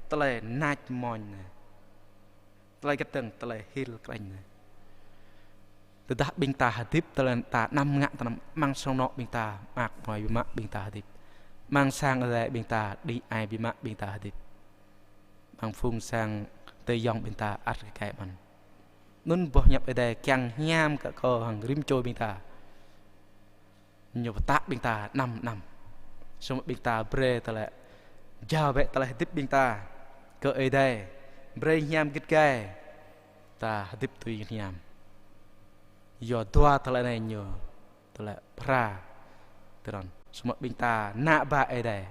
Tơlơi nač mơñam anai. Tơlơi hơget dơ̆ng, tơlơi hil krĕñ anai. Tơdah ƀing ta hơdip, tơlơi ta anăm ngă, ta anăm mơ̆ng sơnŏ ƀing ta, mơak mơai biă mă ƀing ta hơdip. Mơ̆ng sang Ơi Adai ƀing ta, đĭ ai biă mă ƀing ta hơdip. Mơ̆ng phung sang tơyŏng ƀing ta ăt kơkai mơ̆n. Anŭn boh hiăp Ơi Adai kiăng hiam kơ kâo hăng rĭm čô ƀing ta. Ñu pơtă ƀing ta anăm anăm. Samơ̆ ƀing ta brơi tơlơi. Jao bĕ tơlơi hơdip ƀing ta. Kơ Ơi Adai. Brơi hiam git gai. Ta hơdip tui hiam. Yua dua tơlơi anai ñu. Tơlơi phara. Tui anŭn. Samơ̆ ƀing ta ană bă Ơi Adai.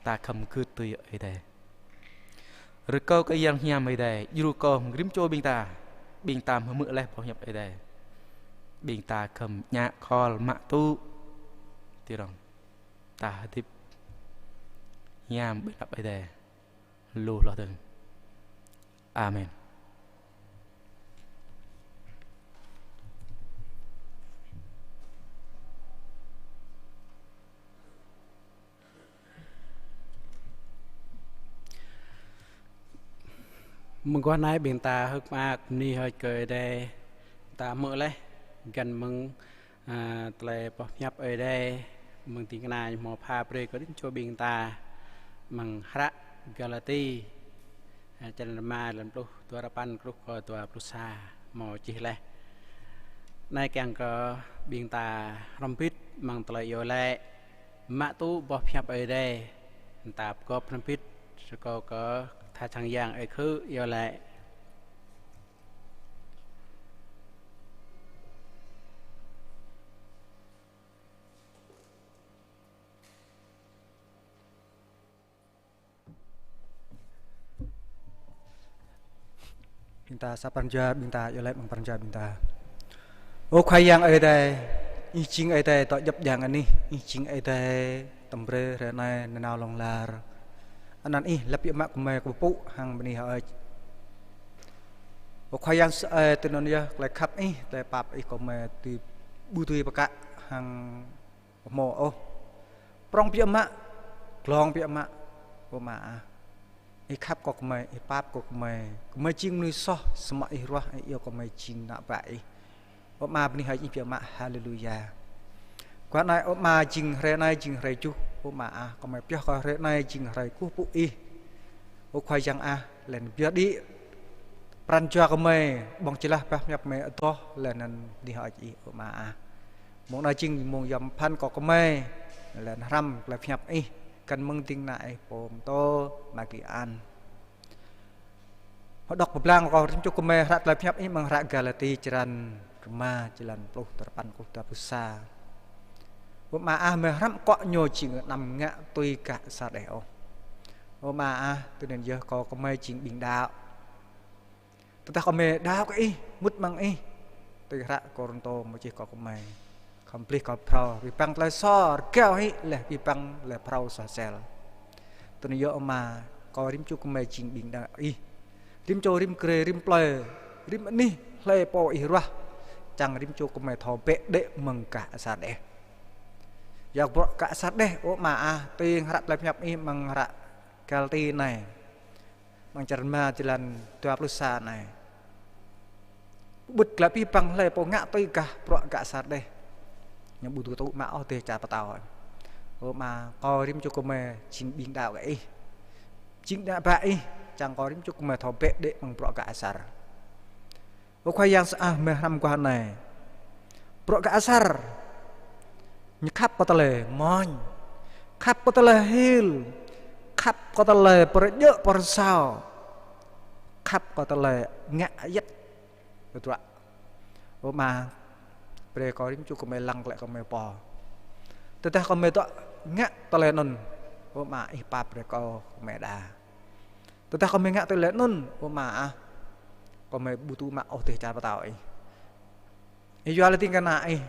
Ta khŏm gưt tui Ơi Adai. Rơkâo kơ Yang Hiam Ơi Adai, djru kơ rĭm čô ƀing ta, ƀing ta hmư̆ laih boh hiăp Ơi Adai. Ƀing ta khŏm ñă khol mă tŭ. Tui anŭn. Ta hơdip hiam ƀơi anăp Ơi Adai. Lu hloh dơ̆ng. Amen. Mơguah anai ƀing ta hơ̆k mơak bơni hơơč kơ Ơi Adai, ta hmư̆ laih găn mơ̆ng, a, tơlơi boh hiăp Ơi Adai, mơ̆ng ding kơna ñu hmâo pha brơi kơ rĭm čô ƀing ta, mơ̆ng hră Galati, a, črăn rơma, lăn pluh dua rơpăn truh kơ dua pluh sa, hmâo čih laih. Anai kiăng kơ ƀing ta hrŏm hơbĭt mơ̆ng tơlơi iâu laĭ, mă tŭ boh hiăp Ơi Adai, ta pơgop hrŏm hơbĭt, rơkâo kơ tha sang yang ơi khư iâu laĭ. Ƀing ta sa pran jua, ƀing ta iâu laĭ mơ̆ng pran jua ƀing ta. Ơ Khua Yang Ơi Adai, Ih jing Ơi Adai dŏ djŏp djang anih, Ih jing Ơi Adai tơm brơi hrơi anai nanao hlŏng lar. Anăn Ih lăp biă mă gơmơi kơ pơpŭ hăng bơni hơơč. Ơ Khua Yang sơai, tui anŭn yơh tơlơi khăp Ih, tơlơi pap Ih kơ gơmơi tui ƀu tui pơkă hăng hmâo ôh. Prŏng biă mă, glông biă mă, ơ Ama ah. Ih khăp kơ gơmơi, Ih pap kơ gơmơi. Gơmơi jing mơnuih soh, samơ̆ Ih ruah, Ih iâu gơmơi jing ană bă Ih. Ơ Ama, bơni hơơč Ih biă mă, haleluya. Guah anai, ơ Ama, jing hrơi anai, jing hrơi tơjuh, ơ Ama ah, gơmơi pioh kơ hrơi anai, jing hrơi kơkuh pơpŭ Ih. Ơ Khua Yang ah, laih anŭn pioh đĭ Pran jua gơmơi ƀơ̆ng jơlah bah pơhiăp gơmơi adoh laih anŭn bơni hơơč Ih, ơ Ama ah. Mông anai jing mông yom pơphan kơ gơmơi, laih anŭn hrăm tơlơi pơhiăp Ih, găn mơ̆ng ding kơna Ih pô pơtô Magi An. Hơđŏk pơblang kơ rĭm čô gơmơi hră tơlơi pơhiăp Ih amăng hră Galati črăn rơma, jơlan pluh duapăn truh duapluh sa. Ơ Ama ah, gơmơi hrăm akŏ ñu jing anăm ngă tui gah asar đeh ôh. Ơ Ama ah, tui anŭn yơh kơ gơmơi jing ƀing đaŏ, tơdah gơmơi đaŏ kơ Ih, mŭt amăng Ih, tui hră Kôrintô mơ̆ čih kơ gơmơi, khŏm plih kơ phrâo, abih bang tơlơi sô rơgao hĭ laih abih bang tơlơi phrâo soh sel. Tui anŭn yơh Ama, kơ rĭm čô gơmơi jing ƀing đaŏ Ih, rĭm čô rĭm grê, rĭm plơi, rĭm anih hlơi pô Ih ruah, čang rĭm čô gơmơi thâo bĕ đĕ mơ̆ng gah asar đeh. Yua bruă gah asar đeh, ơ Ama ah, tui hră tơlơi pơhiăp Ih amăng hră Galati anai, amăng črăn rơma, jơlan duapluh sa anai. Ƀuh glaĭ abih bang hlơi pô ngă tui gah bruă gah asar đeh, ñu ƀu dưi tŭ mă ôh dêh čar pơtao. Ơ Ama, kơ rĭm čô gơmơi jing ƀing đaŏ kơ Ih, jing ană bă Ih, čang kơ rĭm čô gơmơi thâo bĕ đĕ mơ̆ng bruă gah asar. Ơ Khua Yang sơăh, gơmơi hrăm guah anai. Bruă gah asar ñu khăp kơ tơlơi amoñ, khăp kơ tơlơi hil, khăp kơ tơlơi pơrơjơ̆ pơrơsao, khăp kơ tơlơi ngă ayăt tơdruă. Ơ Ama, brơi kơ rĭm čô gơmơi lăng glaĭ kơ gơmơi pô. Tơdah gơmơi dŏ ngă tơlơi anŭn, ơ Ama, Ih pap brơi kơ gơmơi đa. Tơdah gơmơi ngă tui laih anŭn, ơ Ama ah, gơmơi ƀu tŭ mă ôh dêh čar pơtao Ih. Ih yua laih ding kơna Ih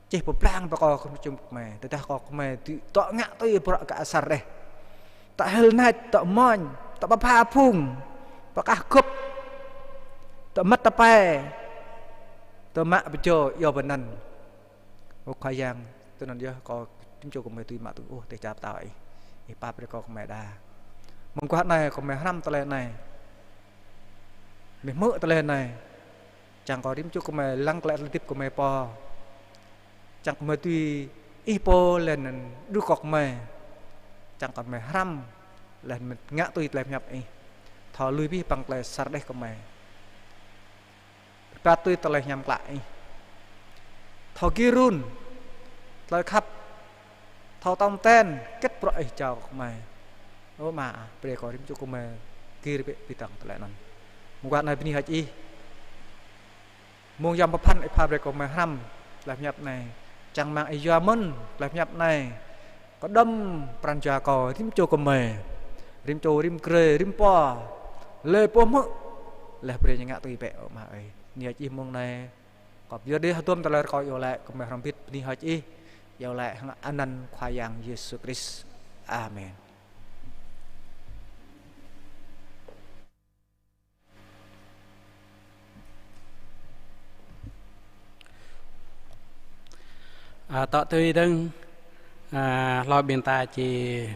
čih pơblang brơi kơ gơmơi čum gơmơi. Tơdah kơ gơmơi dưi dŏ ngă tui bruă gah asar đeh, dŏ hil nač, dŏ amoñ, dŏ pơpha phung, pơkah gŭp, dŏ măt tơpai, dŏ mă pơjâo iâu pơanăn. Ơ Khua Yang, tui anŭn yơh kơ rĭm čô gơmơi dưi mă tŭ ôh dêh čar pơtao Ih. Ih pap brơi kơ gơmơi đa. Mơguah anai gơmơi hrăm tơlơi anai, gơmơi hmư̆ tơlơi anai, čang kơ rĭm čô gơmơi lăng glaĭ tơlơi hơdip gơmơi pô, čang gơmơi tui Ih pô laih anŭn đru kơ gơmơi, čang kơ gơmơi hrăm laih anŭn ngă tui tơlơi pơhiăp Ih, thâo lui abih bang tơlơi asar đeh gơmơi, rơbat tui tơlơi hiam klă Ih, thâo gir run tơlơi khăp, thâo tong ten hơget bruă Ih jao kơ gơmơi. Ơ Ama, brơi kơ rĭm čô gơmơi gir bĕ abih bang tơlơi anŭn. Mơguah anai bơni hơơč Ih. Mông yom pơphan Ih pha brơi kơ gơmơi hrăm tơlơi pơhiăp anai, čang rơmang Ih yua mơ̆n tơlơi pơhiăp anai kơđŏm pran jua kơ rĭm čô gơmơi, rĭm čô rĭm grê, rĭm pô, hlơi pô hmư̆ laih brơi ñu ngă tui bĕ, ơ Ama ơi. Bơni hơơč Ih mông anai. Kâo pơyơr đĭ hơdôm tơlơi rơkâo iâu laĭ gơmơi hrŏm hơbĭt, bơni hơơč Ih, iâu laĭ hăng anăn Khua Yang Yêsu Krist. Amen. A, tŏ tui dơ̆ng, a, hlâo ƀing ta či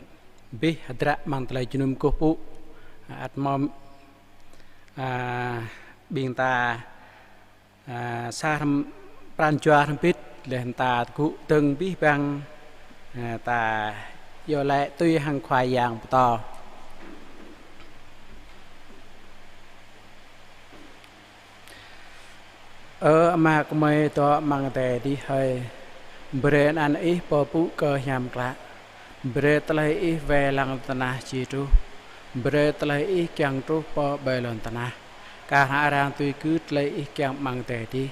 abih hơdră amăng tơlơi jơnum kơkuh pơpŭ, a, ăt hmâo, a, ƀing ta, a, sa hrŏm, pran jua hrŏm hơbĭt, laih anŭn ta tơgŭ dơ̆ng abih bang, a, ta iâu laĭ tui hăng Khua Yang pơtô. Ơ Ama gơmơi dŏ amăng adai adih hơi, brơi anăn Ih pơpŭ kơ hiam klă, brơi tơlơi Ih wai lăng lŏn tơnah či truh, brơi tơlơi Ih kiăng truh pơ ƀơi lŏn tơnah, kar hăng arăng tui kơ tơlơi Ih kiăng amăng adai adih.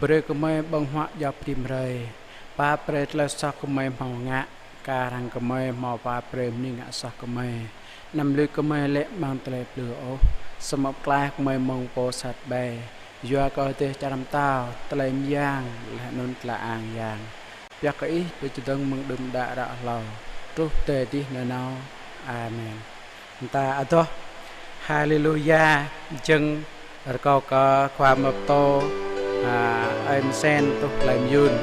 Brơi gơmơi ƀơ̆ng huă djŏp rĭm hrơi, pap brơi tơlơi soh gơmơi hmâo ngă, kar hăng gơmơi hmâo pap brơi bơni ngă soh gơmơi. Anăm lui gơmơi lê̆ amăng tơlơi plư ôh, samơ̆ pơklaih gơmơi mơ̆ng pô sat ƀai. Yua kơ dêh čar pơtao, tơlơi mơyang, laih anŭn tơlơi ang yang, pioh kơ Ih pơčơdơ̆ng mơ̆ng đưm đă ră hlâo, truh adai adih nanao. Amen. Ƀing ta adoh Haleluya jơ̆ng rơkâo kơ khua mơ̆ng pơtô, a, ơi Mơsen tuh tơlơi mơyun.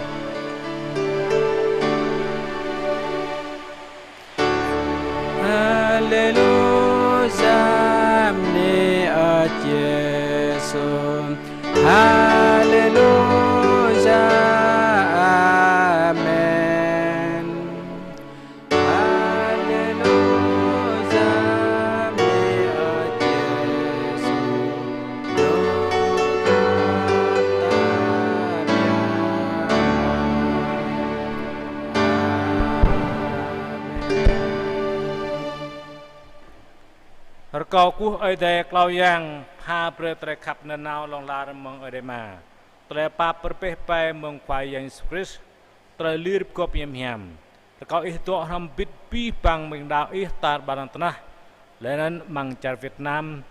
Haleluya, bơni hơơč Yêsu. Haleluya, amen. Haleluya, bơni hơơč Yêsu. Kâo kơkuh Ơi Adai Klâo Yang, pha brơi tơlơi khăp nanao hlŏng lar mơ̆ng Ơi Adai Ama, tơlơi pap rơbeh pai mơ̆ng Khua Yang Yêsu Krist, tơlơi lir pơgop hiam hiam. Rơkâo Ih dŏ hrŏm hơbĭt abih bang ƀing đaŏ Ih tar ƀar lŏn tơnah, laih anŭn amăng čar Việt Nam,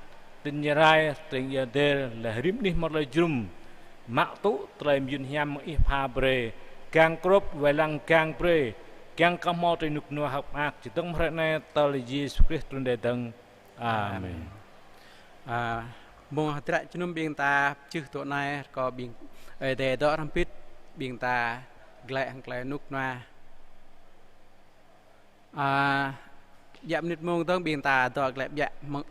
tỉnh Gia Rai, tỉnh Ia Đêr, laih rĭm anih mơ̆ tơlơi jơnum. Mă tŭ tơlơi mơyun hiam mơ̆ng Ih pha brơi, kiăng krŏp wai lăng kiăng brơi, kiăng kơ hmâo tơlơi rơnŭk rơnua hơ̆k mơak, čơdơ̆ng hrơi anai tơl Yêsu Krist trŭn rai dơ̆ng. Amen. Amen. A, mơ̆ng hơdră jơnum ƀing ta čih tŏ anai, rơkâo ƀing Ơi Adai dŏ hrŏm hơbĭt ƀing ta glaĭ hăng tơlơi rơnŭk rơnua. A, djă̱ mơnit mông dơ̆ng ƀing ta dŏ glaĭ biă mơ̆ng